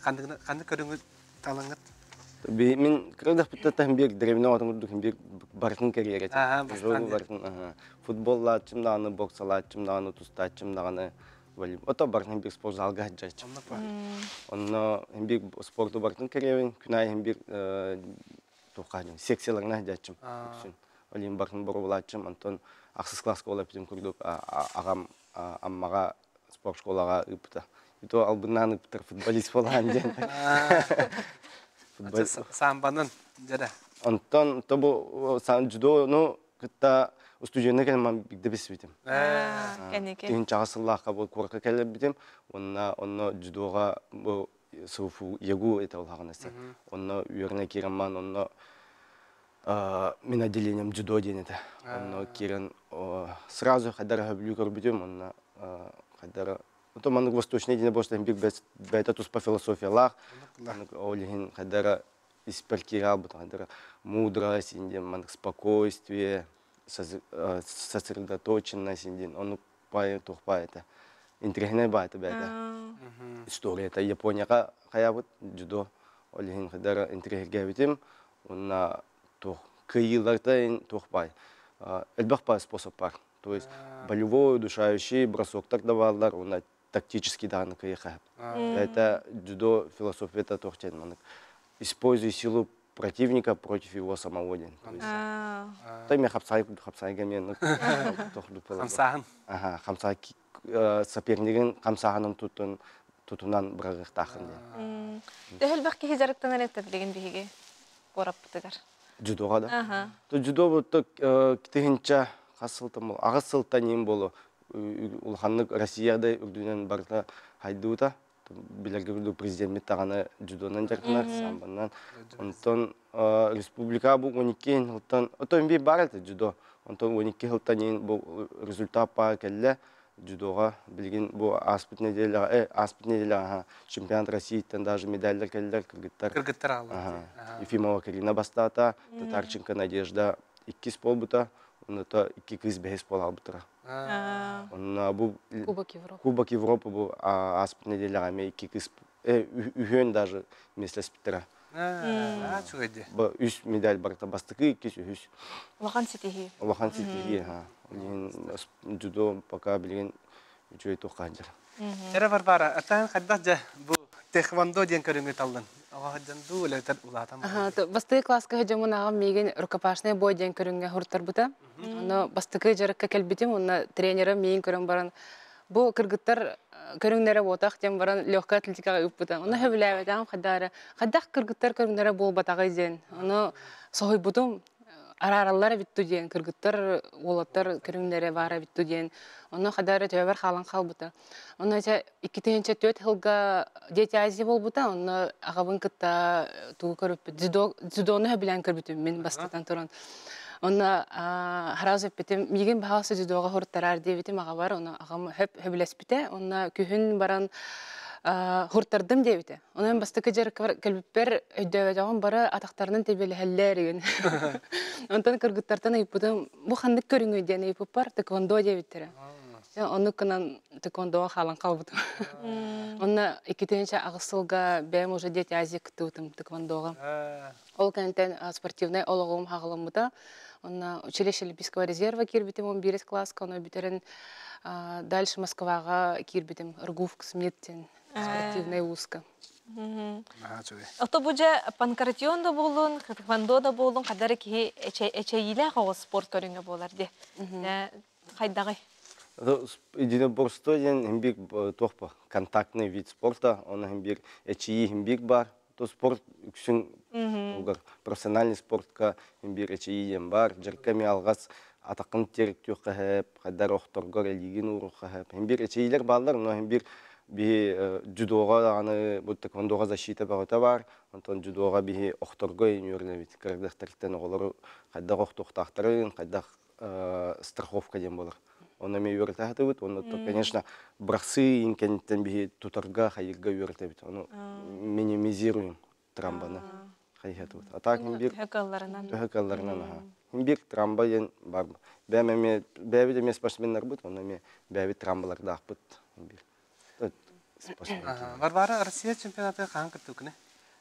Ханнык ханнык көрүҥү талаҥҥыт? Мин кыра биир древне оҕотун курдук биир барытын кэрийэр этим. Барытын футболлааччым даҕаны, боксалааччым даҕаны, тустааччым даҕаны волейбол. Ото барытын биир спортзалга сылдьааччым. Онно биир спорту барытын кэрийэбин, күн аайы биир туохха секцияларына сылдьааччым. Олин барытын боруобалааччым. Онтон ахсыс класска олоппутум курдук аҕам Аммаҕа спорт школаҕа ыыппыта. И то албыннаан ыыппыттар футболист буолаан диэн. Самбанан дьэрэ. Онтон то бу дзюдону кытта устудьуонна кэлэн бигде билсибитим. Тыһыынчаҕа сыллаахха бу куоракка кэлэрбитим. Онно онно дзюдоҕа бу СУФУ ЯГУ это улахан Онно үөрэнэ киирэн онно. Мин отделением дзюдо диэн этэ. Онно киирэн сразу хайдара хөбүлүү көрбүтүм, онно хайдара Ото маннык восточный единоборство бир бэйэтэ туспа философиялаах. Ол иһин хайдара испэр киирэ албыта хайдара мудрость диэн маннык спокойствие, сосредоточенность диэн оннук баай туох баай этэ. Интириэһинэй баай этэ бэйэтэ. Историята Японияҕа хайаабыт дзюдо. Ол иһин хайдара интириэһиргээбитим. Уонна туох кыайыыларта туох баай. Элбэх баай способ бар. То есть болевой, удушающий бросоктар да бааллар, уонна тактический даҕаны кыайыха. Это дзюдо философията туох диэн маннык используй силу противника против его самого диэн. То мен хапсай хапсайга мен Хамсааһын. Аха, хамсаа сопернигин хамсааһынын тутун тутунан быраҕыахтаахын диэн. Төһөлбөх киһи дьарыктанар этэ билигин биһиги куораппытыгар? Дзюдоға да. То дзюдо бу тыһынча хас сылтан бол аҕыс сылтан иин болу улаханнык Россияда үрдүнэн барыта хайдуута билэргэ курдук президеммит даҕаны дзюдонан дьарыктанар самбанан онтон республика бу 12 сылтан отон бир бар этэ дзюдо онтон 12 сылтан иин бу результат паа кэллэ дзюдоҕа билигин бу ааспыт неделяҕа ааспыт неделяҕа чемпионат Россияттан даже медальдар кэллэр кыргыттар кыргыттар ааллар Ефимова Карина бастаата Татарченко Надежда иккис буолбута онно икки кыыс бэһис буола албыттара онно бу Кубок Европы Кубок Европы бу ааспыт неделяҕа эмиэ икки кыыс үһүөн даже миэстэлэспиттэрэ үчүгэй бу үс медаль барыта бастакы иккис үһүс Улахан ситиһии. Улахан ситиһии ха дзюдо пока билигин үчүгэй туохха сылдьар. Эрэ Варвара, атаан хайдах дьэ бу тэхвондо диэн көрүҥү таллын? Оҕо дуу үлэтэр улаатан Бастакы класска дьомун аҕам миигин рукопашный бой диэн көрүҥҥэ хуртарбыта. Онно бастакы дьарыкка кэлбитим, онно тренерым миигин көрөн баран бу кыргыттар көрүҥнэрэ буотах диэн баран легкая атлетикаҕа ыыппыта. Онно сөбүлээбэтэҕим хайдах хайдах кыргыттар көрүҥнэрэ буолбатаҕый диэн. Ону соһуйбутум араараллар эбит диэн кыргыттар уолаттар көрүҥнэрэ баар эбит диэн онно хадара төбөр хаалан хаалбыта. Онно ичэ 2004 сылга Дети Азии буолбута, онно аҕабын кытта тугу көрүппүт дзюдо дзюдону сөбүлээн көрбүтүм мин бастатан туран. Онно хараас эппитим миигин баһаалыста дзюдоҕа хуруттараар диэбитим аҕабар, ону аҕам хөп сөбүлэспитэ. Онно күһүн баран хуртардым диэбитэ. Онон бастакы дьарыккабар кэлбиппэр өйдөөбөтөҕүм бары атахтарынан тэбиэлэһэллэр игин. Онтон кыргыттартан ыйыппытым, бу ханнык көрүҥүй диэн ыйыппыппар тэквондо диэбиттэрэ. Оннук гынан тэквондоҕа хаалан хаалбытым. Онно 2008 сылга бэйэм уже Дети Азии кыттыбытым тэквондоҕа. Ол кэнниттэн спортивнай олоҕум хаҕыламмыта. Онно училище Олимпийского резерва киирбитим 11 класска, ону бүтэрэн дальше Москваҕа киирбитим РГУФ СМИТ диэн спортивнай вузка. Ото бу дьэ панкратион да буоллун, тхэквондо да буоллун, хадары киһи эчэйиилээх оҕо спорт көрүҥэ буолар дии. Хайдаҕый? Единоборство диэн иһин биир туох ба контактный вид спорта, он иһин биир эчийии иһин биир баар. То спорт үксүн тугар профессиональный спортка иһин биир эчийии диэн баар. Дьарыкка эмиэ алҕас атаххын тиэртиэххэ сөп, хайдар охторгор илиигин ууруохха сөп. Иһин биир эчийиилэр бааллар, но иһин биир биһи дзюдоҕа даҕаны бу тэквондоҕа защита бөҕөтө баар. Онтон дзюдоҕа биһи охторго үөрэнэбит. Кыргыттартан оҕолору хайдах охтуохтаахтарын, хайдах страховка диэн буолар. Онно эмиэ үөрэтэ сатыыбыт. Онно конечно, бырахсыы иин кэнниттэн биһи тутарга, хайыырга үөрэтэбит. Ону минимизируем трамбаны хайыһатыбыт. А так биир Төһө кыалларынан. Төһө кыалларынан аха. Биир трамба диэн бар. Бэйэм эмиэ бэйэбит эмиэ спортсменнарбыт, онно эмиэ бэйэбит трамбалардаахпыт. Биир. Спортсмен. Варвара, Россия чемпионаты хаһан кыттыбыкыны?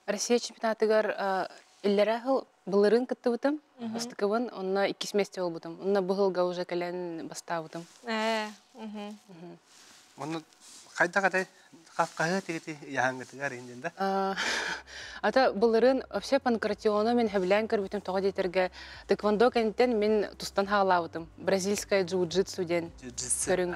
Россия чемпионатыгар иллэрээ сыл былырыын кыттыбытым, бастакыбын, онно иккис месте буолбутум. Онно бу сылга уже кэлэн бастаабытым. Онно хайдах этэй хаһыа тигити яһаҥҥытыгар индин да? Ата былырыын вообще панкратиону мен хөбүлээн көрбүтүм тоҕо диэтэргэ тэквондо кэнниттэн мин тустан хаалаабытым. Бразильская джиу-джитсу диэн көрүҥ.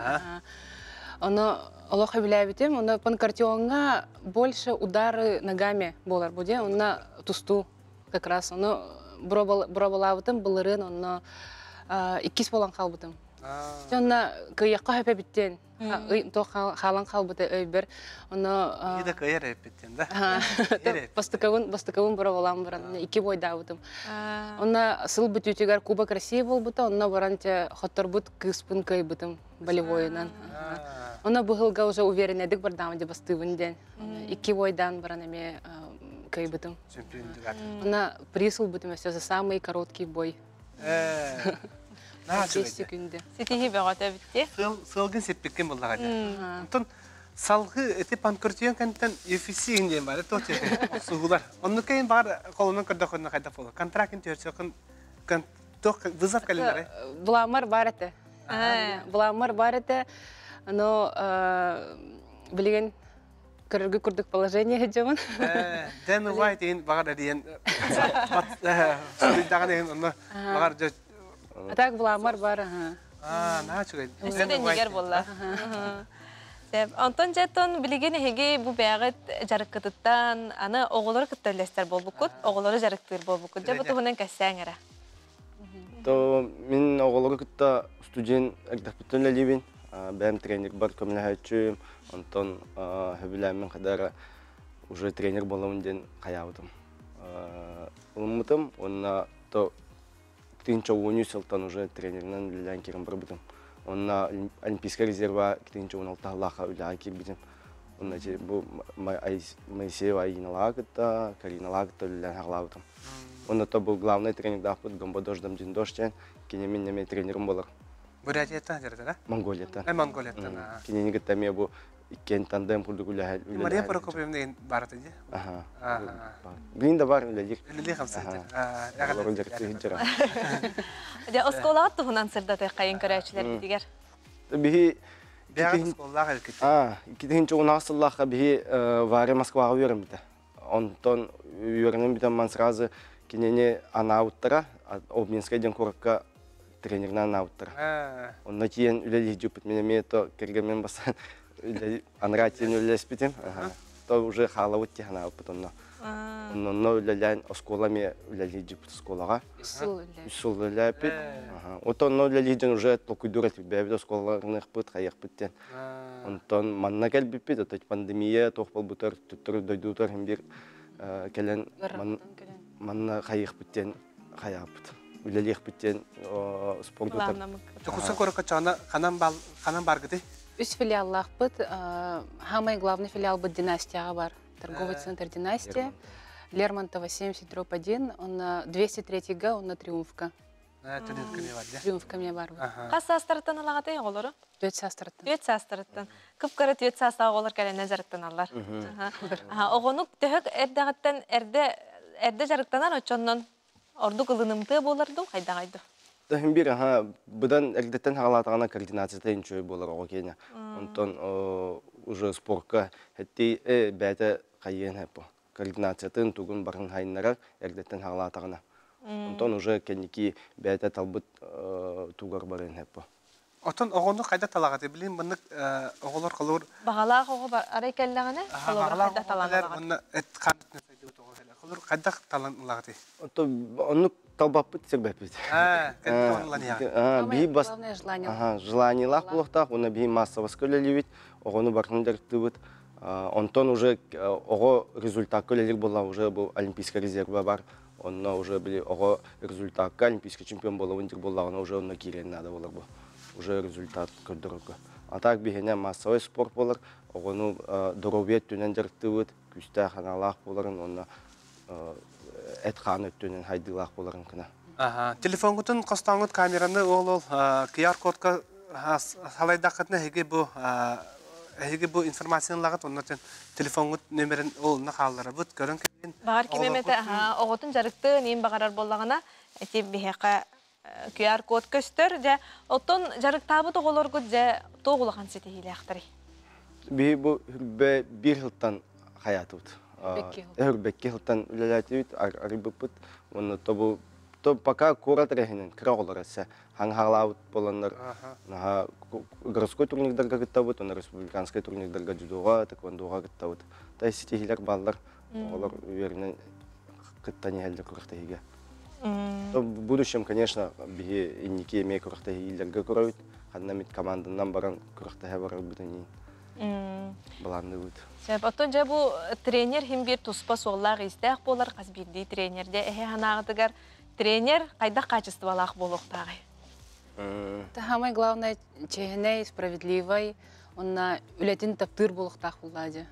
Ону олох хөбүлээбитим. Ону панкратионҥа больше удары ногами буолар бу диэн. Онно тустуу как раз. Ону боруобалаабытым былырыын онно иккис буолан хаалбытым. Онно кыйакка хөпө биттен. То халан халбыта өйбер. Онно Ида кыйар эппиттен да. Бастыкабын бастыкабын бара болам баран икки бойдаабытым. Онно сыл бүтүүтүгэр Кубок России болбута, онно баран те хотторбут кыыспын кыйбытым болевойунан. Онно быһылга уже уверенедик бардамы де бастыыбын ден. Икки бойдан баран эме кыйбытым. Онно приз ылбытым өссө за самый короткий бой. 5 секунды. Ситиһи бөҕөтө битти. Сылгын сеппиккен буллаға дьэ. Онтон салгы эти панкратион кэнтэн UFC диэн бар, то охсуһуулар. Онну кэйин бар колунан көрдөххүнэ хайдах буолар. Контрактын түһэрсэххин туох вызов кэлиннэрэ? Буламар бар этэ. Буламар бар этэ. Но билигин көрөргө курдук положение сылдьабын. Дэн Уайт иһин баҕар эрийэн суруйдаҕын иһин онно баҕар дьэ А так буламар бар, ага. Аа, наһаа үчүгэй. Өссө да иннигэр буолла. Онтон дьэттон билигин эһиги бу бэйэҕит дьарыккытыттан аны оҕолору кытта үллэстэр буолбуккут, оҕолору дьарыктыыр буолбуккут. Дьэ бу туһунан кэссээҥ эрэ. То мин оҕолору кытта студент эрдэхпиттэн үлэлиибин. Бэйэм тренербар көмөлөһөөччүм, онтон сөбүлээммин хадара уже тренер буоламын диэн хайаабытым. Ылыммытым уонна то 2013 сылтан уже тренеринэн үлэлээн киирэн барбытым. Онно Олимпийскай резерва 2016 сыллаахха үлэҕэ киирбитим. Онно бу Моисеева Айиналаҕа кытта, Кариналаҕа кытта үлэлээн хаҕалаабытым. Онно то бу главный тренердаахпыт Гомбодош Дамдиндош диэн, кини мин эмиэ тренерим болар. Бурятияттан дьарыктана? Монголияттан. Монголияттан. Кинини кытта эмиэ бу иккиэн тандем курдук үлэһэ Мария Прокопьевна деген барыта дии? Аха. Билин да бар үлэлиир. Үлэлиир хамсыыр. Олорун дьарыктыы сылдьар. Дьэ, оскуолаҕа туһунан сырдатыаххайын көрөөччүлэрбитигэр. Биһи Бэҕэ оскуолалаах элкит. 2016 сыллаахха биһи Варя Москваҕа үөрэммитэ. Онтон үөрэнэн бүтэн ман сразу кинини анаабыттара Обнинскай диэн куоракка тренеринэн анаабыттара. Онно тиийэн үлэлии дьуппут мин эмиэ то кэргэммин бастаан анараа тиийэн үлэлэспитим. То уже хаалабыт дии санаабыппыт онно. Онно үлэлээн оскуола эмиэ үлэлии дьуппут оскуолаҕа. Үс сыл үлэлээппит. Отон онно үлэлии дьон уже толкуйдуур этибит. Бэйэбит оскуолаларыныахпыт, хайыахпыт диэн. Онтон манна кэлбиппит, ото пандемия туох буолбутар, төттөрү дойдутар иһин биир кэлэн манна хайыахпыт диэн хайааппыт. Үлэлиэхпит диэн спорду Дьокуускай куоракка чаана ханан ханан баргыты? Үс филиаллаахпыт. Самый главный филиалбыт династияҕа бар. Торговый центр «Династия». Лермонтова 70 1, он на 203 га, он на Триумфка. Триумфка мне бар. Хас саастарыттан ылаҕатай оҕолору? Түөрт саастарыттан. 4 саастарыттан. Кып-кыра 4 саастаах оҕолор кэлэннэр дьарыктаналлар. Оҕону төһө эрдэҕиттэн эрдэ эрдэ дьарыктанар оччоннон ордук ылынымтыа буолар дуу хайдаҕай дуу? Тахин бир аха быдан эрдэттэн хаҕалаатаҕына координацията инчүөй буолар оҕо киэнэ. Онтон уже спортка хэтти бэйэтэ хайыан хэппо. Координациятын тугун барын хайыннарар эрдэттэн хаҕалаатаҕына. Онтон уже кэнники бэйэтэ талбыт тугар барыан хэппо. Отон оҕону хайда талаҕаты билин маннык оҕолор холур Баҕалаах оҕо арай кэллэҕинэ холобур хайда талан ылаҕыт? Онно эт хаан сайдыбыт оҕо кэлэр. Холур хайдах талан ылаҕытый? Оннук талбаппыт сирбэппит. Биһи бас желание. Ага, желаниелаах буолуохтаах, уонна биһи массовоска үлэлиибит, оҕону барытын дьарыктыыбыт. Онтон уже оҕо результакка үлэлиир буолла, уже бу олимпийскай резервэ бар. Онно уже били оҕо результакка олимпийский чемпион буолабын диир буоллаҕына уже онно киириэн наада буолар бу. Уже результат көрдөрөргө. А так биһиэнэ массовай спорт буолар, оҕону доруобуйа өттүнэн дьарыктыыбыт, күүстээх аналаах буоларын уонна эт-хаан өттүнэн хайдыылаах буоларын гына. Телефоҥҥутун хостоҥҥут камераны ол-ол QR-кодка салайдаххытына эһиги бу эһиги бу информацияны ылаҕыт онно телефоҥҥут нөмерин ол хаалларабыт көрөн кэлин. Баҕар ким эмэтэ оҕотун дьарыктыан иин баҕарар буоллаҕына ити биһиэхэ QR-код көстөр дьэ оттон дьарыктаабыт оҕолоргут дьэ туох улахан ситиһиилээхтэрий? Биһи бу хүрбэ биир сылтан хаятыбыт. Хүрбэкки сылтан үлэлээтибит, арыйбыппыт. Уонна то то пока куорат эрэһинэн кыра оҕолор эссе хаҥхаалаабыт буоланнар наһаа городской турнирдарга кыттабыт, уонна республиканскай турнирдарга дзюдоҕа, тэквондоҕа кыттабыт. Та ситиһиилэр бааллар. Оҕолор үөрэнэн кыттан иһэллэр күрэхтэһиигэ. В будущем, конечно, биһи инники эмиэ күрэхтэһиилэргэ көрөбүт. Ханна эмит команданан баран күрэхтэһэ барарбытын былаанныыбыт. Сөп. Оттон дьэ бу тренер хим биир туспа суоллаах-иистээх буолар хас биирдии тренерде эһэ санааҕытыгар тренер хайдах качестволаах буолуохтааҕый? Это самое главное честный, справедливый, онна үлэтин таптыыр буолуохтаах буоллаа дьэ.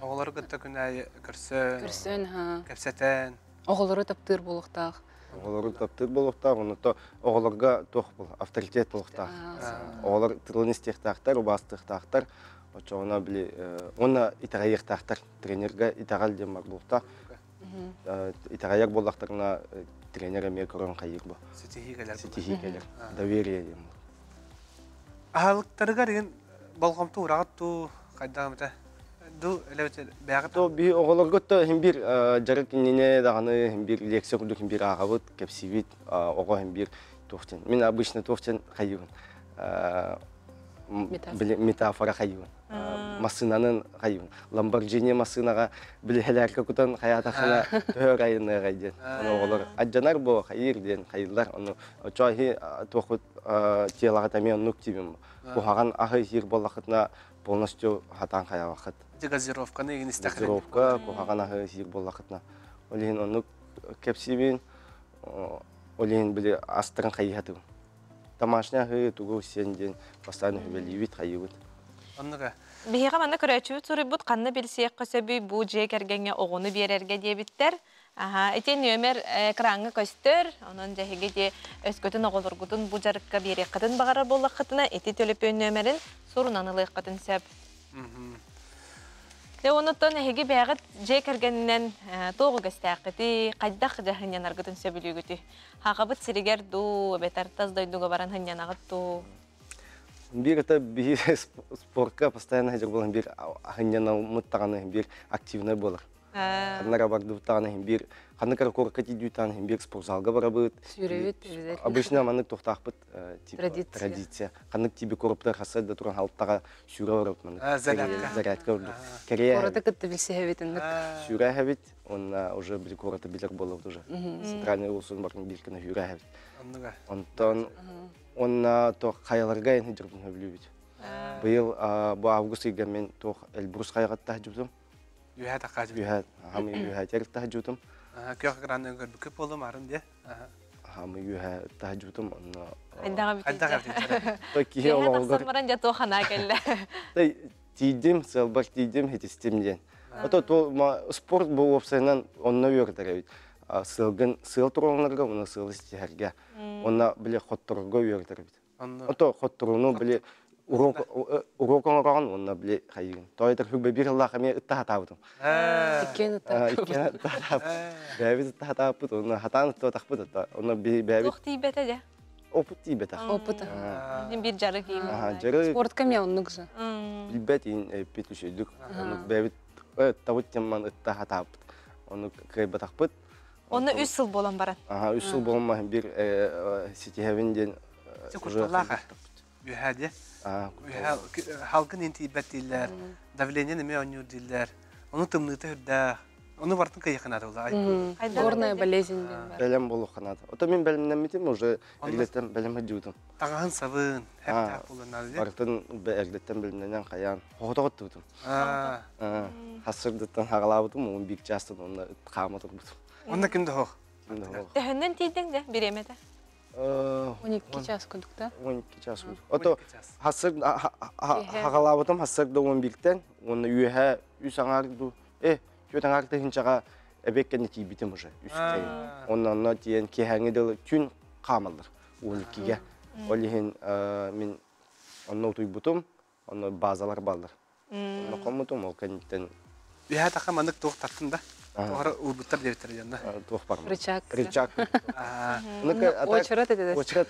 Оҕолору кытта күн аайы көрсөн, Көрсөн, ха. кэпсэтэн. Оҕолору таптыыр буолуохтаах. Оҕолору таптыыр буолуохтаах, онно оҕолорго туох был авторитет буолуохтаах. Оҕолор тылын истиэхтээхтэр, убаастыахтаахтар. Оччоҕуна били уонна итэҕэйиэхтээхтэр. Тренергэ итэҕэл диэн бар буолуохтаах. Итэҕэйэр буоллахтарына тренер эмиэ көрөн хайыыр бу. Ситиһии кэлэр. Ситиһии кэлэр. Доверие диэн бу. Аһылыктарыгар игин болҕомто ураҕыт туу хайдах эмэтэ ду элэбит бэйэҕит То би оҕолорго то хим бир дьарык иннинэ даҕаны хим бир лекция курдук хим бир ааҕабыт, кэпсиибит, оҕо хим бир туохтен. Мин обычно туохтен хайыбын. Метафора хайыбын. Массыынанын хайыбын. Ламборджини массыынаҕа билиһэлээркэ кутан хайаатахына төһөр айыныаҕай диэн. Ону оҕолор адьанар бу хайыр диэн хайыллар. Ону чоһи туохут телаҕа эмиэ оннук тибим. Куһаҕан аһы иһир буоллахытына полностью хатаан хайаабахыт. Газировканы игин истэххинэ. Газировка, куһаҕан аһы иһир буоллахытына. Ол иһин оннук кэпсиибин, ол иһин били астарын хайыһатыбын. Домашний аһы тугу сиэн диэн постоянно хүбэлиибит, хайыыбыт. Оннуга. Биһиэхэ манна көрөөччүбүт суруйбут ханна билсиэххэ сөбүй бу дьиэ кэргэҥҥэ оҕону биэрэргэ диэбиттэр. Аха, ити нүөмэр экраҥҥа көстөр, онон дьэһиги ити өскөтүн оҕолоргутун бу дьарыкка биэриэххитин баҕарар буоллаххытына, ити төлөпүөн нүөмэрин сурунан ылыаххытын сөп. Дьэ, онуттан эһиги бэйэҕит дьиэ кэргэнинэн туох үгэстээххитий, хайдах дьэ сынньанаргытын сөбүлүүгүтүй? Хахабыт сиригэр дуу, эбэтэр тас дойдуга баран сынньанаҕыт дуу? Биир это биир спортка постоянно сылдьар буолан биир сынньанаммыт даҕаны биир активнай буолар. Ханна бардыбыт даҕаны биир ханнык эрэ куоракка тиийдибит даҕаны биир спортзалга барабыт. Сүүрэбит, Обычно маннык туохтаахпыт типа Традиция. традиция. Ханнык тиби куораппытар хасса да туран халтаҕа сүүрэ барабыт маннык. Зарядка. Зарядка ордук. Кэриэ Куораты кытта билсиһэбит инник. сүүрэ эһэбит уонна уже били куораты билэр буолабыт уже. Центральный улуусун барын биир гына сүүрэ эһэбит. Оннуга. Онтон уонна туох хайаларга эн сылдьарбын сөбүлүүбүт. Быйыл бу август ыйга мен туох Эльбрус хайаҕатта сылдьыбытым. Үһэ тахаачы. Үһэ хамы үһэ теритта сылдьыбытым. Күөх экраны көрбүккэ буолум арын дии. Хамы үһэ таһдьыбытым онно Хайдаҕа Хайдах бүтүнчэ. То киһи Киэһэ олоҕугар тахсан баран дьэ туох анаа кэллэ. Тиийдим, сыалбар тиийдим, хитистим диэн. Ото то спорт бу уопсайынан онно үөрэтэр эбит. Сыалгын сыал туруорунарга, уонна сыалы ситиһэргэ. Онно били хотторорго үөрэтэр эбит. Ото хотторууну били урок урок оҥороҕун уонна били хайыгын. Тойтор хүбэ бир ыллаах эмиэ ытта хатаабытым. Иккиэн ытта. Иккиэн ытта хатаабыт. Бэйэбит ытта хатаабыппыт, онно хатаан ыттыбатахпыт ытта. Онно бэйэбит Туох тиийбэтэ дьэ? Опыт тиийбэтэх. Опыт. Бир дьарык иим. Дьарык. Спортка эмиэ оннук же. Билбэт иин эппит үчүйдүк. Оннук бэйэбит ыттабыт темман ытта хатаабыт. Оннук кыайбатахпыт. Онно үс сыл буолан баран. Аха, үс сыл буолан бир ситиһэбин диэн Кутталлаах үһэ диэ. Халгын ин тиийбэт дииллэр, давление эмиэ оонньуур дииллэр. Ону тымныыта үрдээх. Ону бартын кыйаханаата була. Горная болезнь диэн бар. Бэлэм буолуохханаата. Ото мин бэлэмнэммитим уже эрдэттэн бэлэм сылдьыбытым. Таҥаһын сабын, хэптээх буолан Барытын эрдэттэн бэлэмнэнэн хайаан хоҕотоҕоттубутум. Хассырдыттан хаҕалаабытым, уон биир чаастан онно хаама турбутум. Онно ким да хоох. Ким да хоох. Төһөннөн тиийдиҥ дэ бириэмэтэ? 12 час курдук да? 12 час курдук. Ото хассыр хаҕалаабытым хассырда 11-тен, уонна үөһэ үс аҥаар ду, түөрт аҥаар тыһыынчаҕа эбиэккэнни тиийбитим уже үс Онно онно тиийэн киэһээҥҥи дылы түүн хаамаллар 12-ге. Ол иһин мин онно утуйбутум, онно базалар бааллар. Онно хоммутум, ол кэнниттэн Үһэ таха маннык туох тартын да? Туохара уурбуттар диэбиттэр дьонно. Туох бар. Рычаг. Рычаг. Очерет этэ. Очерет.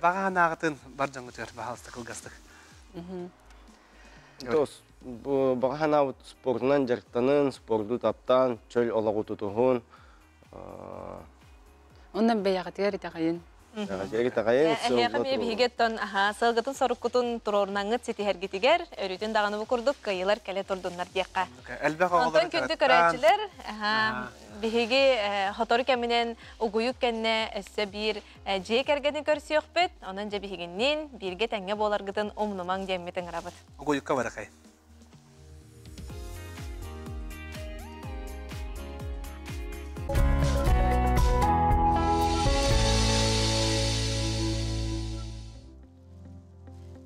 Баҕа санааҕытын бар дьоҥҥутугар баһаалыста кылгастык. Тос баҕа санаабыт спордунан дьарыктанын, спорду таптаан, чөл олоҕу тутуһун. Онно бэйэҕитигэр итэҕэйин. Эһиэхэ эмиэ биһиги оттон сылгытын соруккутун туруорунаңҥыт ситиһэргитигэр өрүүтүн даҕаны бу курдук кыайыылар кэлэ турдуннар диэххэ. Элбэх оҕолор Онтон күндү көрөөччүлэр, биһиги сотору кэминэн угуйук кэннэ өссө биир дьиэ кэргэни көрсүөхпүт. Онон дьэ биһигинниин бииргэ тэҥҥэ буоларгытын умнумаҥ диэммит ыҥырабыт. Угуйукка баракай.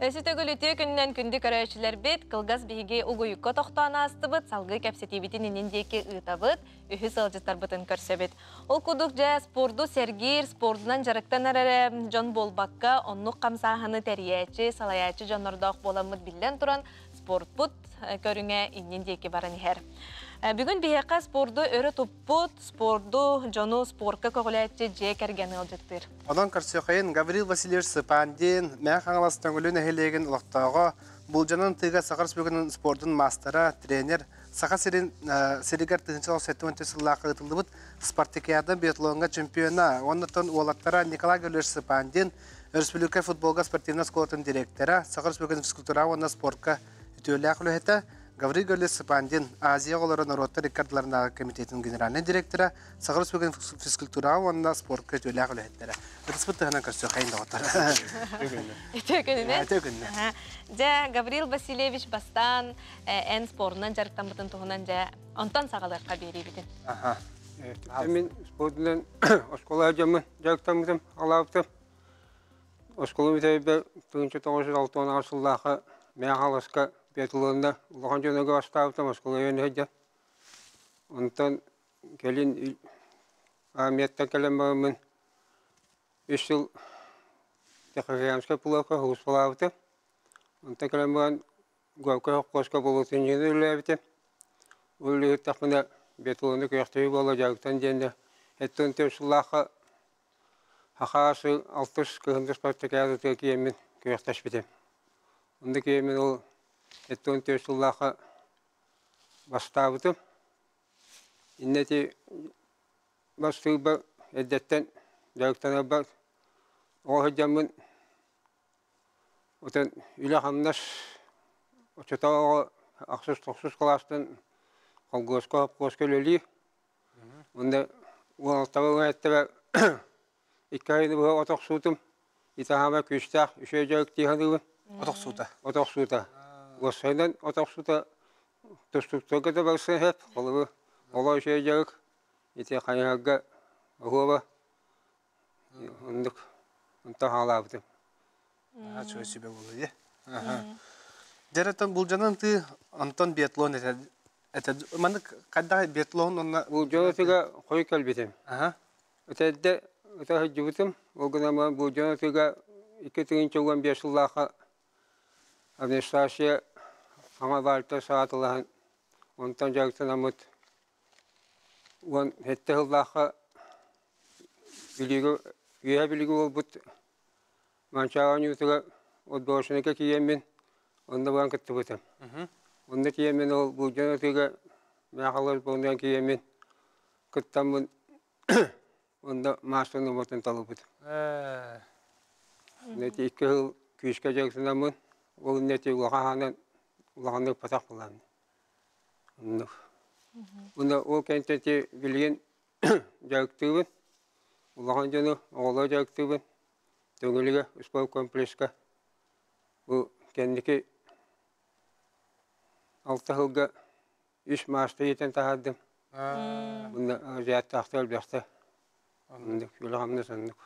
Өссө төгүл үтүө күнүнэн күндү көрөөччүлэрбит, кылгас биһиги угуйукка тохтоон аастыбыт, салгыы кэпсэтиибитин иннин диэки ыытабыт, үһүс ыалдьыттарбытын көрсөбүт. Ол курдук дьэ спорду сэргиир, спордунан дьарыктанар эрэ дьон буолбакка, оннук хамсааһыны тэрийээччи, салайааччы дьоннордоох буоламмыт биллэн туран, спортпут көрүҥэ иннин диэки баран иһэр. Бүгүн биһиэхэ спорду өрө туппут, спорду дьону спорка көҕүлээччи дьиэ кэргэн ыалдьыттыыр. Онон көрсүөххэйин Гаврил Васильевич Сыпандин, Мэҥэ Хаҥалас Төҥүлү нэһилиэгин олохтооҕо, Булдьанан тыыга Саха Республикатын спордун маастара, тренер, Саха сирин сиригэр 1974 сыллаахха ыытыллыбыт Спартакиада биатлоҥҥа чемпиона, уоннаттан уолаттара Николай Гаврилович Сыпандин, Республика футболга спортивнай оскуолатын директора, Саха Республикатын физкультура уонна спортка үтүөлээх үлэһитэ, Гаврил Гаврилович Сыпандин, Азия оҕолоро норуоттар икки ардыларынааҕы комитетин генеральнай директора, Саха Республикатын физкультураҕа уонна спортка үтүөлээх үлэһиттэрэ. Ытыспыт тыһынан көрсүөххэйин доҕоттор. Үтүө күнүнэн. Үтүө күнүнэн. Дьэ, Гаврил Васильевич бастаан эн спордунан дьарыктаммытын туһунан дьэ онтон саҕалыахха биэриибитин. Аха. Мин спордунан оскуола дьоммун дьарыктаммытым, алаабытым. Оскуола бүтэрбэр 1968 сыллаахха Мэҥэ Хаҥаласка биатлонна улахан дьонугар бастаабытым, оскуола үөрэнэ сылдьан. Онтон кэлин армияттан кэлэн бараммын үс сыл Техногенскай пуловка сулууспалаабытым. Онтон кэлэн баран Горькай холкуоска болотунньугунан үлэлээбитим. Ол үлэлээтэхпинэ биатлону күрэхтэһии буола дьарыктан диэннэ эттэн түөрт сыллаахха Саха сыл алтыс кыһыҥҥы спартакиадатыгар киирэммин күрэхтэспитим. Онно киирэммин ол 74 сыллаахха бастаабытым. Иннэ ити бастыырбар эрдэттэн дьарыктанарбар оҕо сылдьаммын отон үлэ-хамнас оччотооҕу ахсыс-тохсус кылаастан холкуоска, сопхуоска үлэлиир. Уонна уолаттары эттэрэ икки айыны быһа от охсуутум итаһаама күүстээх үчүгэй дьарык дии саныыбын. От охсуута. От охсуута. Уопсайынан от охсуута тустууктарга да барсан сөп. Холобур, олоо үчүгэй дьарык. Ити хайыһарга оһуоба оннук онтон хаалаабытым. Үчүгэй сүбэ буолуо дии. Дьэ, булдьанан тыы онтон биатлон этэ этэ маннык хайдах биатлон онно Булдьанатыга хой кэлбитим. Этэрдэ ыта сылдьыбытым. Ол гынан Булдьанатыга 2015 сыллаахха администрация саҥа баальта саатылаһан онтон дьарыктанаммыт 17 сыллаахха Бүлүүгэ Үөһээ Бүлүүгэ буолбут Манчаары оонньуутугар отборочнайга тиийэммин онно баран кыттыбытым. Онно тиийэммин ол Булдьан ытыыга Мэхалар сборнайын тиийэммин кыттаммын онно маастар нуоматын талбытым. Ити икки сыл күүскэ дьарыктанаммын ол инньэ улахан хаанан улаханнык ыппатах буолааммын. Оннук. Уонна ол кэнниттэн ити билигин дьарыктыыбын. Улахан дьону, оҕолору дьарыктыыбын. Төҥүлүгэ спорткомплекска бу кэнники алта сылга үс маастар иитэн таһаардым. Уонна азиаттаахтар элбэхтэр. Оннук үлэ-хамнас оннук.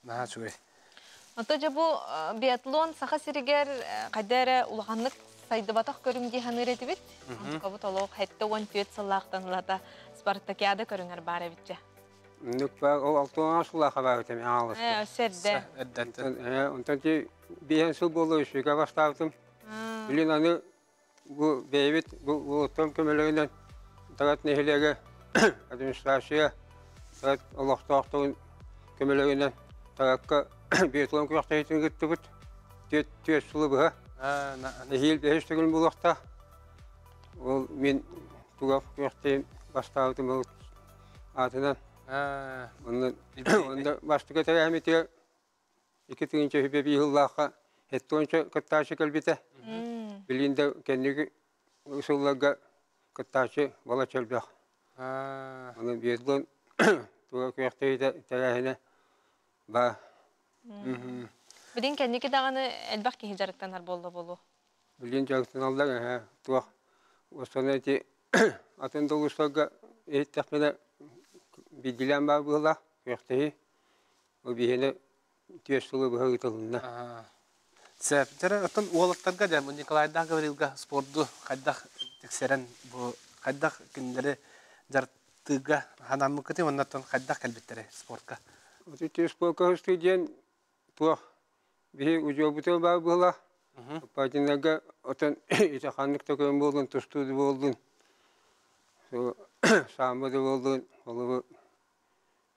Наһаа үчүгэй. Ото дьэ бу биатлон Саха сиригэр хайда эрэ улаханнык сайдыбатах көрүҥ дии саныыр этибит. Онтукабыт олох 74 сыллаахтан ылата спартакиада көрүҥэр баар эбитчэ. Оннук баар ол алтыан сыллаахха баар этим аҥааласта. Өссө эрдэ. Эрдэттэн. Онтон ти биэһэн сыл буолла үсүүгэ бастаабытым. Билин аны бу бэйэбит бу уолаттарым көмөлөрүнэн Тарат нэһилиэгэ администрация Тарат олохтоохторун көмөлөрүнэн Таракка биатлон күрэхтэһиитин ыыттыбыт. Түөрт сылы быһа. Эһиил бэһис төгүл буолуохтаах. Ол мин тугах күрэхтэһиим бастаабытым аатынан. Онно бастакы тэрээһимитигэр. 2005 сыллаахха 70 кыттааччы кэлбитэ. Билигин да кэнники сылларга кыттааччы балачча элбэх. Онон биатлон туга күрэхтэһиитэ тэрээһинэ баар. Билин кэнники даҕаны элбэх киһи дьарыктанар буолла буолуо. Билин дьарыктаналлар эһэ туох основной ити атын да улуустарга иһиттэхпинэ биирдиилээн баар быһыылаах күрэхтэһии. Ол биһиэнэ түөрт сылы быһа ыытылынна. Сөп. Дьэ, оттон уолаттарга дьэ, Николайдаах Гаврилга спорду хайдах тиксэрэн, бу хайдах кинилэри дьарыктыырга санаммыккытый уонна оттон хайдах кэлбиттэрэй спортка? Ити спорка хыстыы диэн туох биһи удьуорбутугар баар быһыылаах. Патинарга отон ити ханнык да көрүҥ буоллун, тустуу да буоллун, саамба да буоллун, олору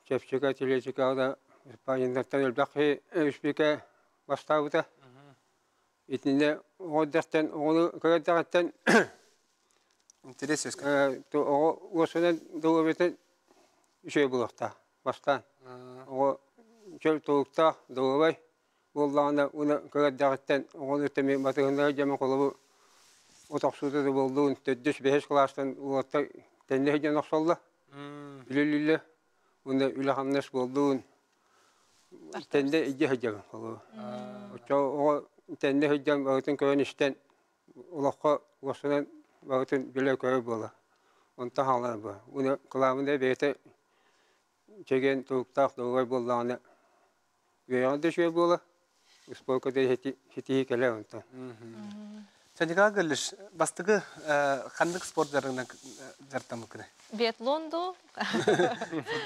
чэпчэки атлетикаҕа да Паниннартан элбэх киһи республика бастаабыта. Итиннэ оҕо эрдэхтэн оҕону кыра эрдэҕиттэн Интерес үөскэ. Оҕо уосунан доруобуйатын үчүгэй буолуохтаах бастаан. Оҕо чөл туруктаах, доруобай буоллаҕына уонна кыра эрдэҕиттэн оҕону тэми батыһыннара дьэми холобур от охсуута да буоллун төрдүс бэһис кылаастан уолаттар тэннэ сылдьан охсоллор үлэлииллэр уонна үлэ-хамнас буоллун тэннэ илдьэ сылдьабын холобур оччо оҕо тэннэ сылдьан барытын көрөн истэн олоххо уопсайынан барытын билэ-көрөр буолар онтон хаалар буолар уонна кылаабынай бэйэтэ чэгиэн туруктаах доруобай буоллаҕына үөрэҕин да үчүгэй буолар, успуорка да ситиһии кэлэр онтон. Николай Гаврильевич, бастакы ханнык спорт дьарыгынан дьарыктаммыккыный? Биатлон дуу?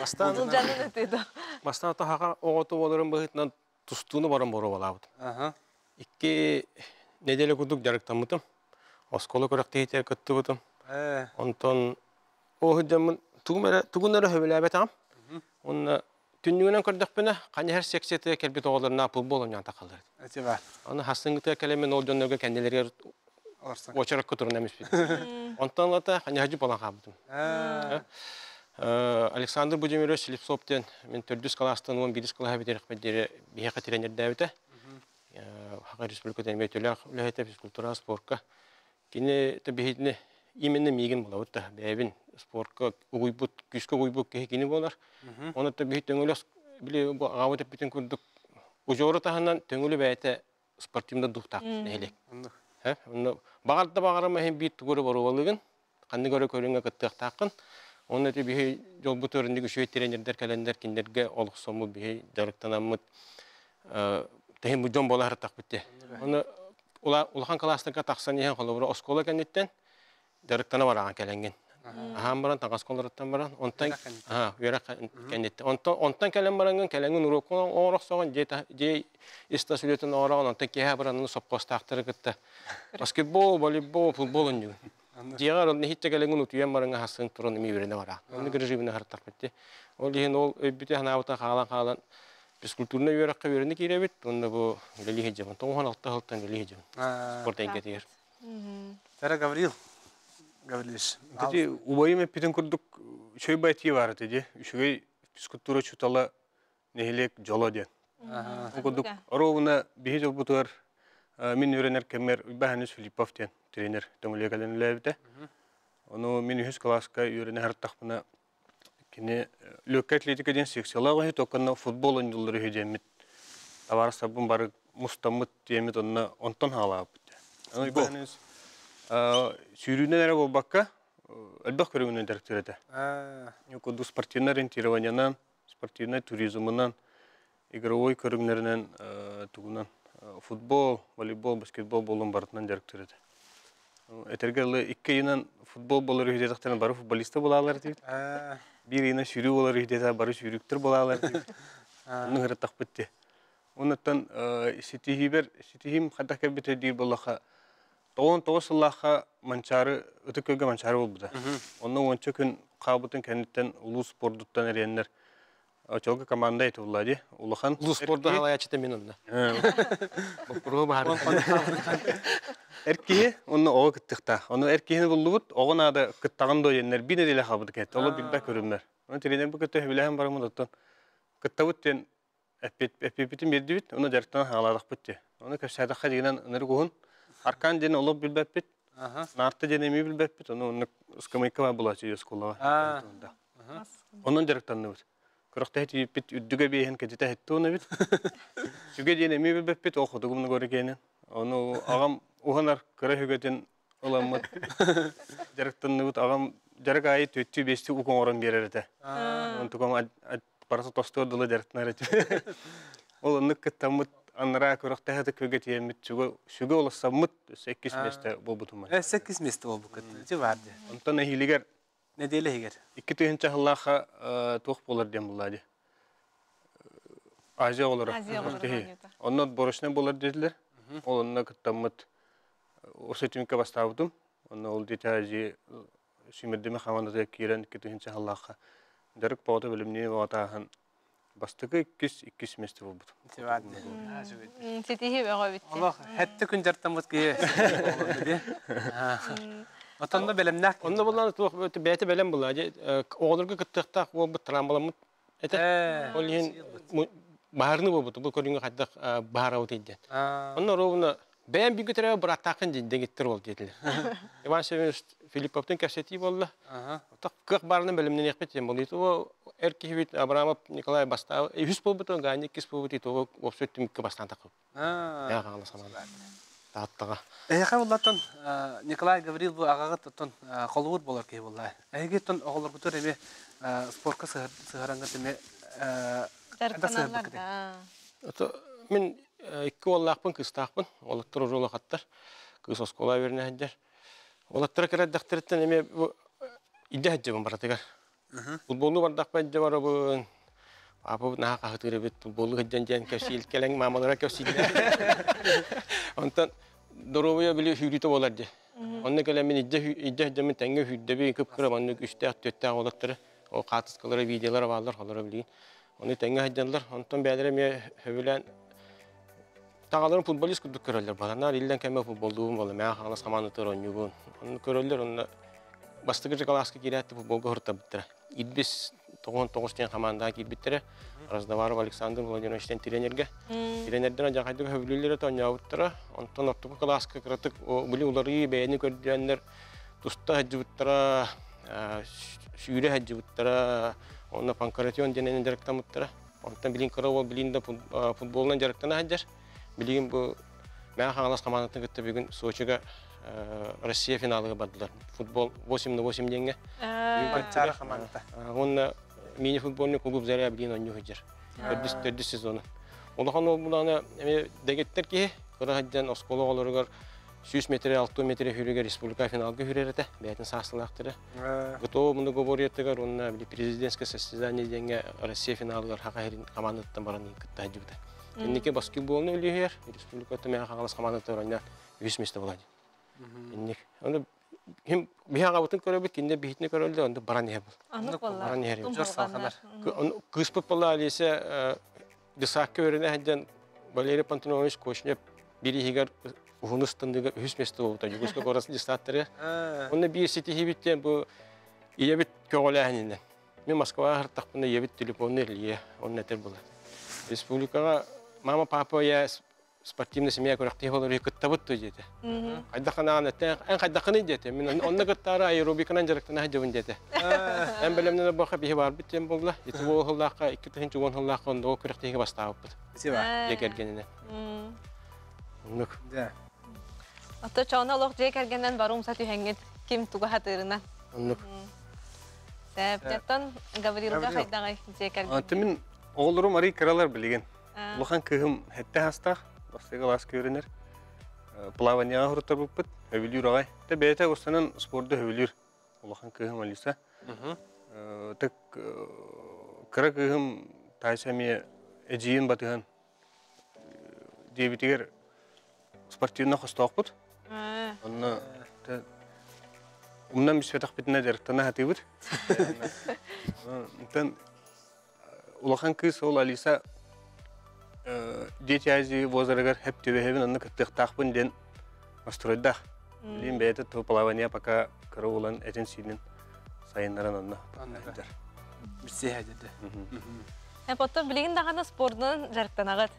Бастаан Сылдьанын ытыы дуу? Бастаан таһаҕа оҕото буоларын быһыытынан тустууну баран боруобалаабытым. Икки неделя курдук дьарыктаммытым. Оскуола күрэхтэһиитигэр кыттыбытым. Онтон ол сылдьаммын тугум эрэ тугун эрэ сөбүлээбэтэҕим. Уонна түннүгүнэн көрдөхпүнэ, ханьаһар секциятыгар кэлбит оҕолоруна футбол оонньоон тахаллар. Аны хассыҥҥытыгар кэлэммин ол дьоннорго кэннилэригэр уочаракка туран эмиспит. Онтон ылата ханьаһадьы буолан хаалбытым. Александр Будимирович Слепцов диэн мин төрдүс кылаастан 11 кылааһа бүтэриэхпэр диэри биһиэхэ тренердээбитэ. Саха Республикатын эмиэ төлөөх үлэһитэ физкультура, спорка. Кини биһитини именно миигин булабыт да бэйэбин спортка угуйбут, күүскэ угуйбут киһи кини буолар. Оны та биһи төҥүлөс били бу аҕабыт эппитин курдук удьуору таһынан төҥүлү бэйэтэ спортивный духтаах нэһилиэк. Онно баҕар да баҕарама иһин биир тугу эрэ боруобалыыгын, ханнык эрэ көрүҥҥэ кыттыахтааххын. Онно ити биһи дьолбут өрүннүк үчүгэй тренердэр кэлэннэр кинилэргэ олохсоммут биһи дьарыктанаммыт тэһин бу дьон буола сырыттахпыт дии. Оны улахан кылаастарга тахсан иһэн холобура оскуола кэнниттэн дьарыктана бараҕын кэлэҥҥин. Аһаан баран таҥас колоруттан баран онтон үөрэх кэнниттэн онтон онтон кэлэн бараҥҥын кэлэҥҥин уруоккун оҥоро охсоҕун дьиэ дьиэ ис-тас үлэтин оҥороҕун онтон киэһэ баран сопхуостаахтары кытта баскетбол волейбол футбол оонньуугун дьиэҕэр онно иһиттэ кэлэҥҥин утуйан бараҥҥа хасын туран эмиэ үөрэнэ бараҕын оннук режиминэ аһартахпыт дии ол иһин ол өйбүтэ санаабыта хаалан хаалан физкультурнай үөрэххэ үөрэнэ киирэбит уонна бу үлэлии сылдьабын 96 сылтан үлэлии сылдьабын спорт эйгэтигэр Тара Гаврил Гаврилович. Ити убайым эппитин курдук үчүгэй байтии баар этэ дии. Үчүгэй физкультура учуутала нэһилиэк дьоло диэн. Ол курдук оруобуна биһи дьолбутугар мин үөрэнэр кэммэр Уйбаан Филиппов диэн тренер төҥүлүө кэлэн үлэлээбитэ. Ону мин үһүс кылааска үөрэнэ сырыттахпына кини легкая атлетика диэн секциялаах үһү, токконно футбол оонньууллар үһү диэммит табаарыстарбын бары мустаммыт диэммит онно онтон хаалаабыт. Аны Уйбаан сүүрүүнэн эрэ буолбакка элбэх көрүҥүнэн дьарыктыыр этэ. Курдук спортивнай ориентированиенан, спортивнай туризмынан, игровой көрүҥнэринэн тугунан футбол, волейбол, баскетбол буолун барытынан дьарыктыыр этэ. Этэргэ дылы икки ыйынан футбол буолар үһү диэтэхтэринэ бары футболисты булаалар диир. Биир ыйынан сүүрүү буолар үһү диэтэ бары сүүрүктэр булаалар диир. Онну ыһыраттахпыт дии. Оннуттан ситиһиибэр ситиһиим хайдах кэлбитэ диир буоллахха 99 сыллаахха Манчаары Ытык Күөлгэ Манчаары буолбута. Онно уонча күн хаалбытын кэнниттэн улуус спордуттан эриэннэр Очолго команда этулла ди. Улахан Улуус спорду халаячыта мин онно. Боппуруһу баһар. Эр киһи онно оҕо кыттыхтаах. Ону эр киһини буллубут, оҕо наада кыттаҕын до диэннэр биир нэдиэлэ хаалбыт кэт. Оло билбэт көрүммэр. Оны тренер бу кытта сөбүлэһэн бараммыт оттон кыттабыт диэн Эппиппитин биэрдибит, ону дьарыктанан хаалаатахпыт дии. Ону кэпсээтэххэ дьиҥинэн ынырык уһун. Аркан диэн олох билбэппит. Наарта диэн эмиэ билбэппит. Ону оннук ыскамыйка баар буолааччы оскуолаҕа. Онон дьарыктанныбыт. Күрэхтэһэ тиийбиппит үрдүгэ биэһин кэтитэ эһэтти уонабит. Сүгэ диэн эмиэ билбэппит, ол хотугу мунугар киэнин. Ону аҕам уһанар кыра сүгэтин ыламмыт дьарыктанныбыт. Аҕам дьарык аайы түөттүү биэстүү ук оҥорон биэрэр этэ. Онтукам барыта тостуор дылы дьарыктанар этим. Ол оннук кыттаммыт анараа күрэхтэһэ да күөгэ тиийэммит сүгэ сүгэ олоссаммыт өссө иккис миэстэ буолбутум. Өссө иккис миэстэ буолбуккут. Ити баар дии. Онтон эһиилигэр Нэдиэлэ иһигэр. 2000 сыллаахха туох буолар диэн буллаа дии. Азия оҕолоро. Азия оҕолоро оонньуута. Онно отборочнай буолар диэтилэр. Ол онно кыттаммыт осы түмүккэ бастаабытым. Онно ол диэти Азия сүүмэрдэмэ хамаандатыгар киирэн 2000 сыллаахха дьарык бөҕөтө бэлэмнии бөҕөтө бастакы иккис иккис миэстэ буолбутум. Ситиһии бөҕө эбит. Олох хэтте күн дьартаммыт киһи. Отонно бэлэмнээх. Онно буллаан туох бэйэтэ бэлэм була. Оҕолорго кыттыахтаах буолбут трамбаламмыт этэ. Ол иһин баһарны буолбут. Бу көрүҥҥэ хайдах баһарабыт диэн. Онно ровно бэйэм бииргэ төрөөбүт бырааттааххын диэн дэгиттэр ол диэтилэр. Иван Семенович Филипповтын кэпсэтии буолла. Кыах баарынан бэлэмнэниэхпит диэн буолла. Итого эр киһибит Абрамов Николай бастаабыт, үһүс буолбут, Ганя иккис буолбут, итого уопсай түмүккэ бастаан таххыбыт. Yaa хаала санаан. Тааттаҕа. Эһиэхэ буллаттан Николай Гаврил бу аҕаҕыт оттон холобур буолар киһи буолла. Эһиги оттон оҕолоргутугар эмиэ спортка сыһараҥҥыт эмиэ Дьарыктаналлар да. Мин икки уоллаахпын, кыыстаахпын. Уолаттар уже улахаттар. Кыыс оскуола үөрэнэ сылдьар. Уолаттара кыра эрдэхтэриттэн эмиэ бу илдьэ сылдьабын барытыгар. Футболу бардахпа илдьэ барабын. Папабыт наһаа хаһытыыр эбит, футболу сылдьан диэн кэпсиил кэлэн маамалара кэпсииллэр. Онтон доруобуйа били сүүрүүтэ буолар дии. Онно кэлэн мин илдьэ илдьэ сылдьаммын тэҥҥэ сүүрдэбин, кып-кыра маннык үстээх, түөртээх уолаттары ол хаартыскалара, видеолара бааллар, холоро билигин. Ону тэҥҥэ сылдьаллар. Онтон бэйэлэрэ эмиэ сөбүлээн таҕаларын футболист курдук көрөллөр. Баланаар иллэҥ кэмэ футболлуубун буолла, мэҕэ хаҥалас хамаандатыгар оонньуубун. Онно көрөллөр, онно бастакы же кылааска киирээт футболга уһуртарбыттара. Ирбис 99 диэн хамаандаҕа киирбиттэрэ. Раздаваров Александр Владимировичтан тренергэ. Тренердэр адьахайдык сөбүлүүллэрэ оонньообуттара. Онтон ортоку кылааска кыратык били уларыйыы бэйэни көрдөөннөр туста сылдьыбыттара, сүүрэ сылдьыбыттара, онно панкратион диэнинэн дьарыктаммыттара. Онтон билигин кыра уол билигин да футболунан дьарыктана сылдьар. Билигин бу Мэҥэ Хаҥалас хамаандатын кытта бүгүн Сочига Россия финалыгар бардылар. Футбол 8 на 8 диэҥҥэ. Манчаары хамаандата. Уонна мини-футбольный клуб Заря билигин оонньуу сылдьар. Төрдүс, төрдүс сезону. Улахан уол булаана эмиэ дэгиттэр киһи кыра сылдьан оскуола оҕолоругар 100 метр, 6 метр хүрүгэр республика финалга хүрэр этэ, бэйэтин саастылаахтара. ГТО многоборьетыгар уонна президентское состязание диэҥҥэ Россия финалыгар Хаха сирин хамаандатыттан баран кытта сылдьыбыта. Инники баскетболну үлүһүйэр, республика Мэҥэ Хаҥалас хамаандата оонньоон үһүс миэстэ буолан. Инник. Ону ким биһи аҕабытын көрөбүт, кинилэр биһитини көрөллөр, онно баран иһэр был. Баран иһэр. Дьор салҕанар. Кыыспыт буолла Алиса десакка үөрэнэ сылдьан Валерий Пантелеймонович Кочнев бирииһигэр уһун ыстандыга үһүс миэстэ буолбута Дьокуускай куорат десаттарыгар. Онно биир ситиһиибит диэн бу ийэбит көҕүлээһининэн. Мин Москваҕа сырыттахпына ийэбит телефонун эрийэ, онно этэр буолар. Республикаҕа мама, папа, я спортивная семья күрэхтэһии олору кыттабыт дуо диэтэ. Хайдаххынаан эттэ, эн хайдаххыный диэтэ. Мин онно кыттаары аэробиканан дьарыктана сылдьабын диэтэ. Эн бэлэмнэнэр буолха биһи барбыт диэн буолла. Ити бу сыллаахха 2010 сыллаахха онно күрэхтэһиигэ бастаабыппыт. Дьиэ кэргэнинэн. Оннук. Ото чоно олох дьиэ кэргэнинэн бары умса түһэҥҥит ким тугу хатыырынан. Оннук. Сээптэн Гаврилга хайдаҕай дьиэ кэргэн? Мин оҕолорум арый кыралар билигин. Улахан кыыһым сэттэ саастаах, бастакы кылааска үөрэнэр. Плаванияҕа суруттарбыппыт, өбүлүүр аҕай. Тэ бэйэтэ устанан спорду өбүлүүр. Улахан кыыһым Алиса. Тык кыра кыыһым Тайса эмиэ эдьиийин батыһан диэбитигэр спортивнай хостоохпут. Онно умнан бүспэтэхпитинэ дьарыктана сатыыбыт. Онтон улахан кыыс ол Алиса Дети Азии возрагар хэп түбэһэбин онно кыттыахтаахпын диэн настройдаах. Билин бэйэтэ тыл плавание пока кыра улан этин сиинин сайыннаран онно сылдьар. Билсиэһэ деді. Потом билигин даҕаны спордунан дьарыктанаҕыт.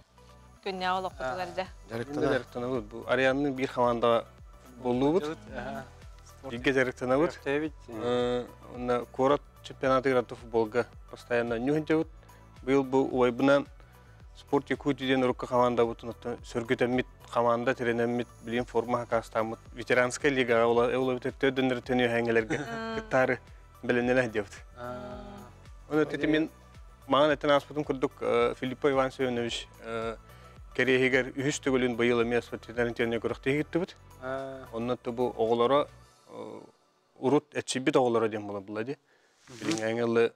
Күннээҕи олоххутугар дьэ. Дьарыктанабыт. Бу Арианны биир хамаандаҕа боллуубут. Бииргэ дьарыктанабыт. Онно куорат чемпионатыгар футболга постоянно ньуһунтебут. Быйыл бу убайбынан Спорт Якутии диэн урукку хамаандабытын оттон сөргүтэммит хамаанда тирэнэммит билигин форма хакаастааммыт ветеранскай лигаҕа ол эбэтэр төрдөннөр төнүөһэҥҥэлэргэ кыттаары бэлэмнэнэ сылдьабыт. Оны ити мин маҥан этэн ааспытым курдук Филиппо Иван Семенович кэриэһигэр үһүс төгүлүн быйыл эмиэ спортивнай тренер күрэхтэһии ыыттыбыт. Онно бу оҕолоро урут эччийбит оҕолоро диэн буолла дии. Билиҥҥээҥи ылы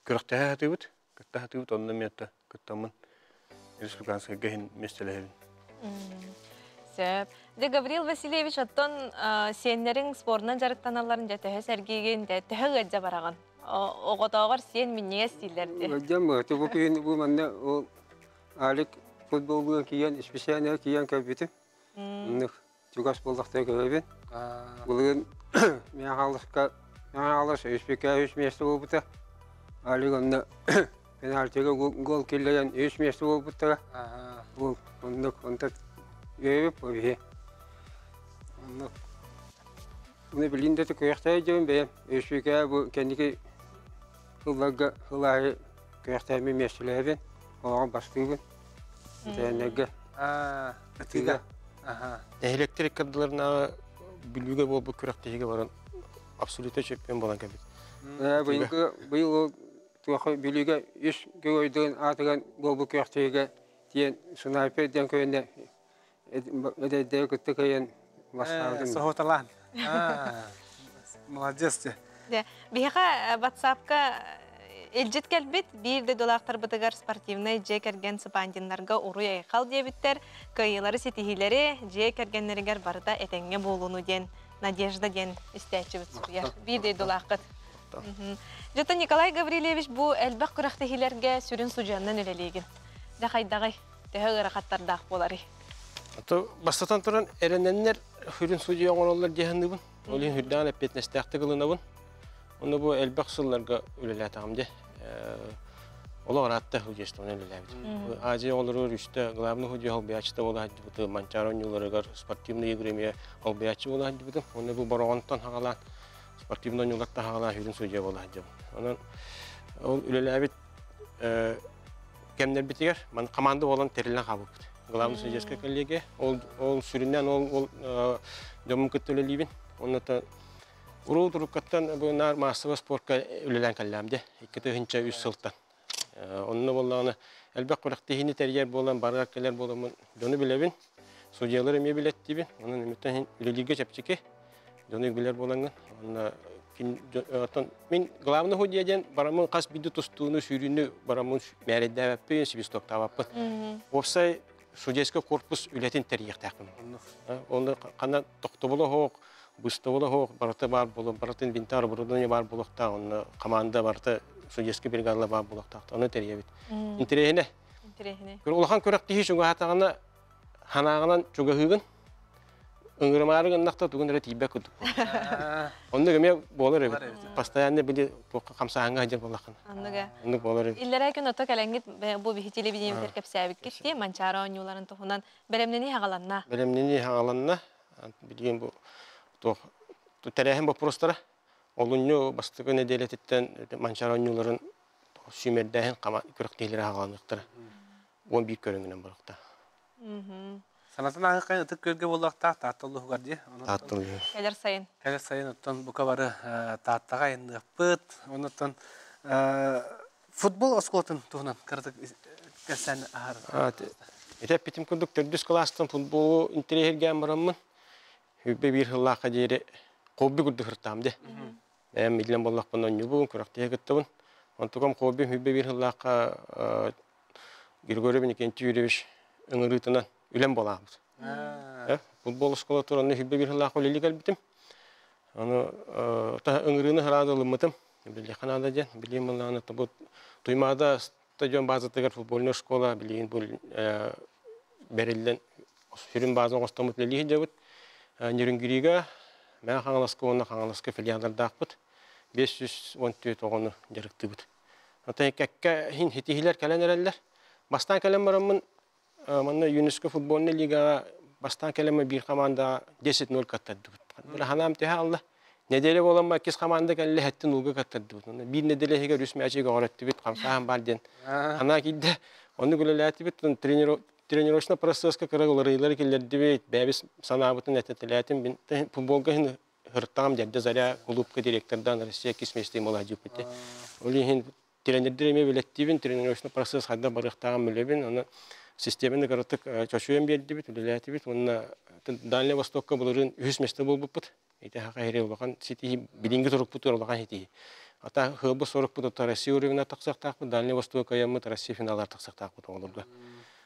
күрэхтэһэ сатыыбыт. Кытта сатыыбыт, онно эмиэ кыттаммын республиканскайга иһин миэстэлэһэбин. Сөп. Дьэ, Гаврил Васильевич, оттон сиэннэриҥ спордунан дьарыктаналларын дьэ төһө сэргиигин, дьэ төһө ыалдьа бараҕын? Оҕотооҕор сиэн минньигэс дииллэр дии. Ыалдьам бу күһүн бу манна ол Алик футболугар киирэн, исписээнигэр киирэн көрбүтүм. Оннук чугас буоллахтара көрөбүн. Былырыын Михайловка Михайлов үспүкэ үс миэстэ буолбута. Алик онно пенальтига гол киллэрэн үс миэстэ буолбуттара. Бу оннук онто үөрүп биһи. Оннук. Уну билин да күрэхтэһэ дьон бэйэм үспүкэ бу кэнники сылларга сыл аайы күрэхтэһэммин миэстэлэһэбин, олоҕун бастыыбын. Итэннэргэ Ытыыга. Нэһилиэктэр иккардыларынааҕы Бүлүүгэ буолбут күрэхтэһиигэ баран абсолютно чемпион буолан кэлбит. Быйылгы быйыл туох Бүлүүгэ үс геройдарын аатыгар буолбут күрэхтэһиигэ тиийэн снайпер диэн көрөннө эдэрдэри кытта кыайан бастаабытым. Соһуталаан. Молодец те. Биһиэхэ WhatsApp-ка илдьит кэлбит биир дойдулаахтарбытыгар спортивнай дьиэ кэргэн Сыпандиннарга уруй-айхал диэбиттэр, кыайыылары ситиһиилэри дьиэ кэргэннэригэр барыта этэҥҥэ буолууну диэн Надежда диэн истээччибит суруйар. Биир дойдулааххыт. Дьэ, Николай Гаврильевич бу элбэх күрэхтэһиилэргэ сүрүн судьуйаннан үлэлиигин. Дьэ, хайдаҕый? Төһө ыарахаттардаах буоларый? Бастатан туран, эрэнэннэр сүрүн судьуйа оҥороллор дии саныыбын. Ол иһин үрдээн эппиэтинэстээхтик ылынабын. Онно бу элбэх сылларга үлэлээтэҕим дии. Олох ыраатта художествоны үлэлээбитим. Азия оҕолоругар үстэ главный художник холбуйааччыта буола сылдьыбытым, Манчаары оонньууларыгар спортивные игры эмиэ холбуйааччы буола сылдьыбытым. Онно бу Бороҕонтон хаҕалаан спортивный оонньуулартан хаҕалаан сүрүн судьуйа буола сылдьабын. Онон ол үлэлээбит кэмнэрбитигэр ман команда буолан тэриллэн хаалбыппыт. Главный судейская коллегия. Ол, ол сүрүннээн ол, ол дьоммун кытта үлэлиибин. Онно уруу туруккаттан бу наар маассабай спортка үлэлээн кэллэм де. 2003 сылтан. Онно буоллаҕына элбэх күрэхтэһиини тэрийэр буолан барыгар кэлэр буоламмын дьону билэбин. Судьялар эмиэ билэттибин. Онон эмиттэн үлэлииргэ чэпчэки. Дьону билэр буолаҥҥын. Онно оттон мин главный судья диэн бараммын хас биирдии тустууну, сүүрүүнү бараммын мээрэйдээбэппин, свистоктаабаппын. Уопсай судейский корпус үлэтин тэрийиэхтээхпин. Онно ханна тохтобула суох, быыстабыла суох, барыта баар буолуон, барыта инвентарь, оборудование баар буолуохтаах, онно команда барыта судейский бригадалар баар буолуохтаах. Ону тэрийэбит. Интэриэһинэ. Интэриэһинэ. Улахан күрэхтэһии чугаһаатаҕына ханаҕынан чугаһыыгын, ыҥырымаары гыннахта тугун эрэ тиийбэт курдук. Оннук эмиэ буолар эбит. Постоянно били туохха хамсааһыҥҥа сылдьар буоллаххына. Оннуга. Оннук буолар эбит. Иллэрээ күн ото кэлэҥҥит бу биһи телевидениебитигэр кэпсээбиккит дии Манчаары оонньууларын туһунан бэлэмнэнии хаҕаланна. Бэлэмнэнии хаҕаланна. Билигин бу туох тэрээһин боппуруостара олунньу бастакы нэдиэлэтиттэн Манчаары оонньууларын сүүмэрдээһин күрэхтэһиилэрэ хаҕаланыахтара. 11 көрүҥүнэн барыахтаах. Санатан ааһыаххайын ытык күөлгэ буолуохтаах Таатта улууһугар дии. Таатта улууһугар. Кэлэр сайын. Кэлэр сайын оттон бука бары Тааттаҕа айанныахпыт. Оннуттан футбол оскуолатын туһунан кыратык кэпсээн аһар. Ити эппитим курдук төрдүс кылаастан футболу интэриэһиргээн бараммын хүббэ биир сыллаахха диэри хобби курдук сыртаам дии. Бэйэм биллэн буоллахпына оонньуубун, күрэхтэһэ кыттабын. Онтукам хобби хүббэ биир сыллаахха Григорий Иннокентий Юрьевич ыҥырыытынан үлэм буолаабыт. Футбол оскуолатыгар онно хүббэ биир сыллаах үлэлии кэлбитим. Аны ыҥырыыны сразу ылыммытым. Билиэххэ наада диэн. Билиим ыллаҕына бу Туймаада стадион базатыгар футбольная школа билигин бу бэриллэн сүрүн база оҥостоммут үлэлии сылдьабыт. Нерюнгрига, Мэҥэ Хаҥаласка уонна Хаҥаласка филиаллардаахпыт. 514 оҕону дьарыктыыбыт. Оттон кэккэ хин хитиһилэр кэлэн эрэллэр. Бастаан кэлэн бараммын манна ЮНЕСКО футбольный лигаҕа бастаан кэлэммин биир командаҕа 10-0 каттардыбыт. Били ханаам түһэ алла. Неделя буоламма иккис команда кэллэ хэттин уулга каттардыбыт. Биир неделя иһигэр үс мээчиги оҕорөттүбүт, хамсааһын баар диэн ханаа киирдэ. Оннук үлэлээтибит. Тренировочный процесска кыра уларыйыылары киллэрдибит. Бэйэбит санаабытын этэтэлээтим. Футболга иһин һыртаҕым дьэрдэ Заря клубка директордаан Россия иккис миэстэ маладьыппыт. Ол иһин тренердэр эмиэ билэттиибин, тренировочный процесс хайдах барыахтааҕын билэбин. Аны систиэмэни кыратык чочуйан биэрдибит, үлэлээтибит уонна Дальний Востокка былырыын үһүс миэстэ буолбуппут. Ити хаха иһири улахан ситиһии, билиҥҥи турукпутугар улахан ситиһии. Ата хыабы сорукпут ата Россия уровенына тахсыахтаахпыт, Дальний Восток айаммыт Россия финалар тахсыахтаахпыт оҕолорго.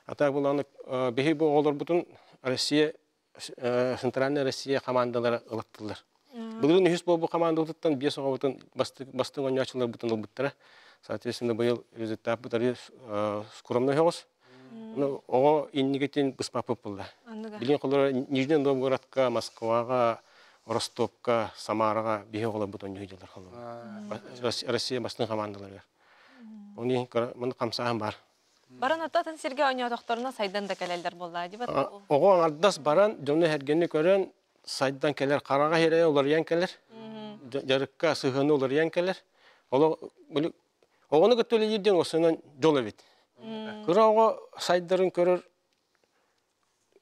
Ата буланы биһи бу оҕолорбутун Россия Центральная Россия командалара ылаттылар. Былырыын үһүс буолбут командабытыттан биэс оҕобутун бастыҥ оонньооччуларбытын ылбыттара. Соответственно, быйыл результат бытары скромный оҕус. Оҕо иннигитин быспаппыт буолла. Билин холоро Нижний Новгородка, Москваҕа, Ростовка, Самараҕа биһи оҕолорбут оонньуу дьыллар холоро. Россия бастыҥ командаларыгар. Оны маны хамсааһын бар. Баран атын сиргэ оонньоотохторуна сайдан да кэлэллэр буоллаа дибат. Оҕо аҥардас баран, дьону эргэни көрөн, сайдан кэлэр, хараҕа иһирэ уларыйан кэлэр, дьарыкка сыһыаны уларыйан кэлэр. Оҕону кытта үлэлиир диэн осунан дьол эбит. Кыра оҕо сайдарын көрөр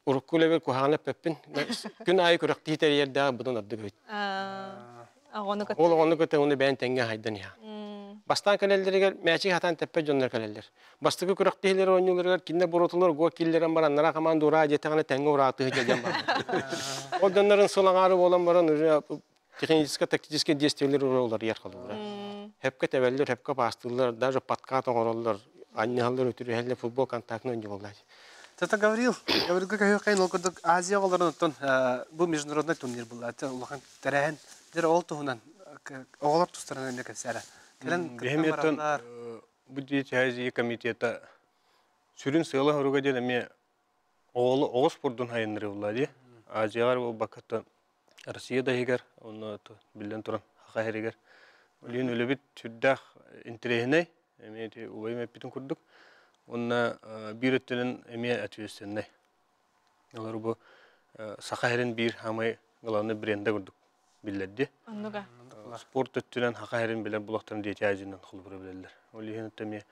урукку үлэбэр куһаҕаны эппэппин. Күн аайы күрэхтии тэрийэрдээх быдан ордук эбит. Ол оҕону кытта ону бэйэн тэҥҥэ хайдан иһэ. Бастаан кэлэллэригэр мээчик хатаан тэппэт дьоннор кэлэллэр. Бастакы күрэхтэһиилэр оонньууларыгар кинилэр боротулар го киллэрэн баран нара команда ураа диэтэҕинэ тэҥҥэ ураатыһы дьэн баран. Ол дьоннорун сыл аҥаары буолан баран уже техническое тактическое действиелер уже уларыйар холобура. Хепке тэбэллэр, хепке паастыыллар, даже подкат оҥороллор, анньыһаллар, үтүрүһэллэр, футбол контактын оонньууллар. Тата Гаврил, Гаврилга көһүөххэ ол курдук Азия оҕолорун оттон бу международный турнир буолла. Улахан тэрээһин. Дьэ ол туһунан оҕолор тустарынан эмиэ кэпсээрэ. Кэлэн Биһимиттэн бу Дети Азии комитета сүрүн сыала-соруга диэн эмиэ оҕо спордун хайыннарыы буолла дии. Азияҕа буолбакка Россия да иһигэр, онно биллэн туран Саха иһигэр. Билигин үлэбит сүрдээх интэриэһинэй, эмиэ ити убайым эппитин курдук. Уонна биир өттүнэн эмиэ ответственнай. Олор бу Саха иһэрин биир саамай главный брендэ курдук биллэрди. Оннуга. Спорт өттүнэн Саха иһэрин билэр булахтарын Дети Азиянан холобура билэллэр. Ол иһин эмиэ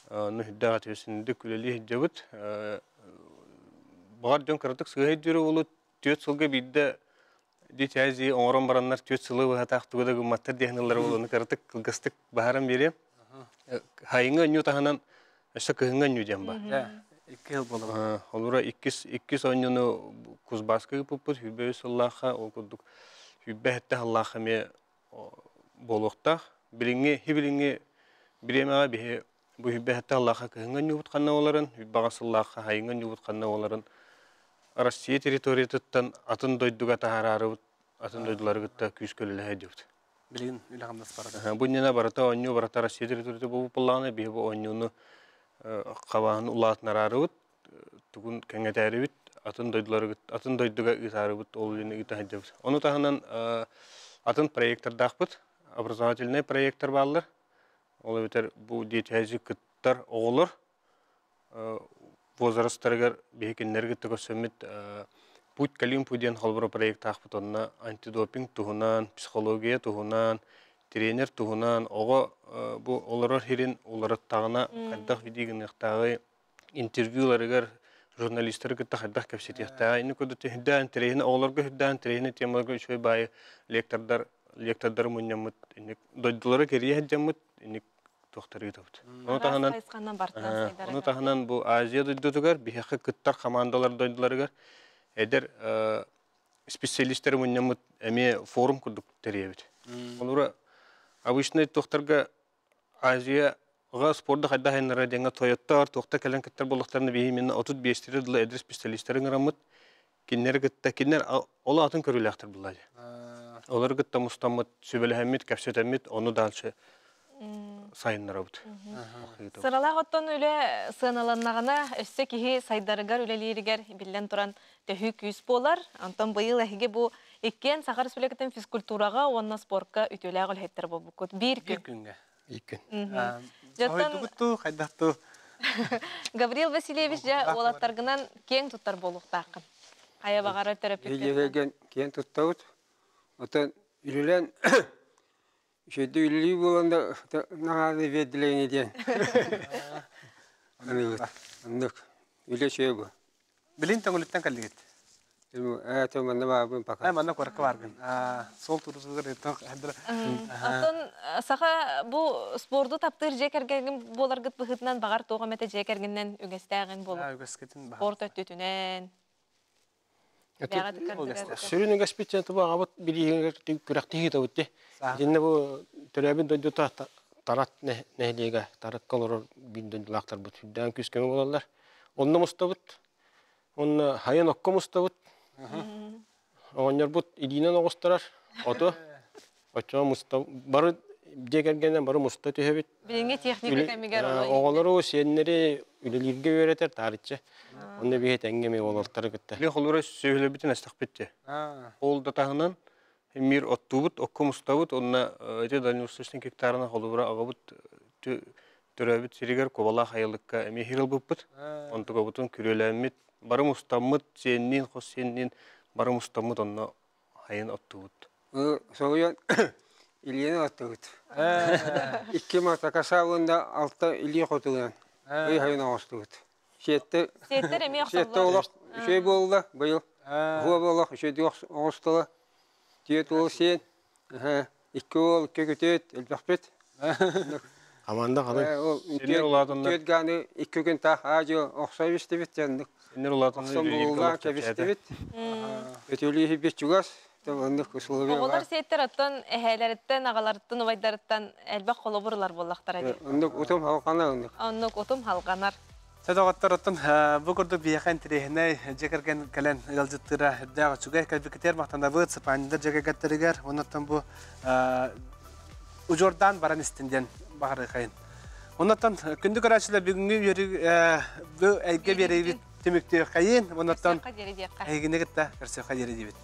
ну үрдээх ответственныйдык үлэлии сылдьабыт. Баҕар дьон кыратык сыыһа өйдүүрэ буолуо, түөрт сылга биирдэ Дети Азии оҥорон бараннар түөрт сылы быһатаах тугу да гымматтар диэн ыллар буолуону кыратык кылгастык баһаран биэриэм. Хайыҥҥы оонньуу таһынан өссө кыһыҥҥы оонньуу диэн баар. Икки сыл буолла. Холура иккис иккис оонньууну Кузбасска ыыппыппыт сүүрбэ үс сыллаахха ол курдук сүүрбэ сэттэ сыллаахха эмиэ буолуохтаах. Билиҥҥи билиҥҥи бириэмэҕэ биһи бу сүүрбэ сэттэ сыллаахха кыһыҥҥы оонньуубут ханна буоларын, сүүрбэ аҕыс сыллаахха хайыҥҥы оонньуубут ханна буоларын Россия территориятыттан атын дойдуга таһаараарыбыт, атын дойдулары кытта күүскэ үлэлэһэ дьубут. Билигин үлэ-хамнас барата. Бу иннинэ барыта оонньуу барыта Россия территорията буолбут буоллаҕына, биһи бу оонньууну хабааһын улаатынараарыбыт, тугун кэҥэтээрибит, атын дойдулары атын дойдуга ыытаарыбыт, ол үлэни ыыта сылдьабыт. Ону таһынан атын проектордаахпыт, образовательнай проектор бааллар. Ол эбэтэр бу дети кыттар оҕолор возрастарыгар биһи кинилэри кытта көрсөммүт Путь к Олимпу диэн холобура проектаахпыт онно антидопинг туһунан, психология туһунан, тренер туһунан оҕо бу олорор сирин уларыттаҕына хайдах видии гыныахтааҕый, интервьюларыгар журналистары кытта хайдах кэпсэтиэхтээҕий, ини курдук үрдээн интэриэһинэй оҕолорго үрдээн интэриэһинэй темаларга үчүгэй баайы лектордар лектордары мунньаммыт дойдулары кэрийэ сылдьаммыт инник туохтары ыытабыт. Ону таһынан ону таһынан бу Азия дойдутугар биһиэхэ кыттар хамаандалар дойдуларыгар эдэр специалисттары мунньаммыт эмиэ форум курдук тэрийэбит. Олора обычный туохтарга Азияҕа спорду хайдах айаннара диэҥҥэ тойоттор туохта кэлэн кыттар буоллахтарына биһи именно 35 дылы эдэр специалисттары ыҥыраммыт кинилэри кытта кинилэр ол атын көрүүлээхтэр булла дии. Олору кытта мустаммыт, сүбэлэһэммит, кэпсэтэммит, ону дальше сайыннарабыт. Сыралаах оттон үлэ сыаналаннаҕына, өссө киһи сайдарыгар, үлэлииригэр биллэн туран төһүү күүс буолар. Онтон быйыл эһиги бу иккиэн Саха Республикатын физкультураҕа уонна спорка үтүөлээх үлэһиттэр буолбуккут. Биир күн. Биир күҥҥэ. Икки күн. Соһуйдугут хайдах ту? Гаврил Васильевич дьэ уолаттаргынан киэҥ туттар буолуохтааххын. Хайа баҕарар төрөппүккүттэн. Киэн туттабыт. Оттон үлэлээн үчүгэйдик үлэлии буолан да наһааны биэрдилэҥи диэн. Оннук. Үлэ үчүгэй бу. Билин төҥүлүттэн кэллигит. Ээ, манна баарбын пока. Ээ, манна куоракка бааргын. Суол турусугар Оттон саха бу спорду таптыыр дьиэ кэргэҥин буоларгыт быһыытынан баҕар туох эмэтэ дьиэ кэргэнинэн үгэстээҕин буолуо. Үгэскитин Спорт өттүтүнэн. Сүрүн үгэспит дьэн туба аҕабыт билиһигэр күрэхтэһии ыытабыт дии. Итиннэ бу төрөөбүт дойдута Тарат нэһилиэгэ Таракка олорор биир дойдулаахтарбыт сүрдээн күүс-көмө буолаллар. Онно мустабыт. Онно хайан окко мустабыт. Оҕонньорбут илиинэн оҕустарар оту. Оччоҕо муста бары дьиэ кэргэнинэн бары муста түһэбит. Билиҥҥи техника кэмигэр оҕолору, сиэннэри үлэлииргэ үөрэтэр таарыччы. Онно биһи тэҥҥэ эмиэ уолаттары кытта. Били холура сүөһүлэрбитин астахпыт дии. Ол да таһынан мир оттуубут, окко мустабыт, онно ити дальневосточный гектарына холобура аҕабыт төрөөбүт сиригэр Кубалаах айылыкка эмиэ иһир ылбыппыт. Онтукабытын күрүөлээммит, бары мустаммыт, сиэнниин, хос сиэнниин бары мустаммыт онно хайын оттуубут. Соһуйан илиини оттубут. Икки матакаса уонна алта илии хотугунан ый хайын оҥостубут. Сиэттэ Сиэттэр эмиэ Сиэттэ охсоллор. олох үчүгэй буолла быйыл. Уһуо буоллах үчүгэйдик оҥостола. Түөрт уол сиэн, икки уол, икки күтүөт элбэхпит. Хамаанда халыҥ. Синнер улаатаннар. Түөрт гааны икки күн таах аа-дьуо охсо истибит дьоннук. Синнер улаатаннар Охсон буолла кэбистибит. Өтөлүү чугас. Оннук условия Оҕолор сиэттэр оттон эһээлэриттэн, аҕаларыттан, убайдарыттан элбэх холобур ылар буоллахтара дии. Оннук утум халҕанар оннук. Оннук утум халҕанар. Чэ доҕоттор, оттон бу курдук биһиэхэ интэриэһинэй дьиэ кэргэн кэлэн ыалдьыттыыра үрдээх үчүгэй. Кэлбиккитигэр махтанабыт Сыпаанньыдар дьиэ кэргэттэригэр уонна бу удьуордаан баран истин диэн баҕарыахайын. Оннуттан күндү көрөөччүлэр бүгүҥҥү үөрүү бу эйгэ биэриибит түмүктүөххэйин. Оннуттан эһигини кытта көрсүөххэ диэри диибит.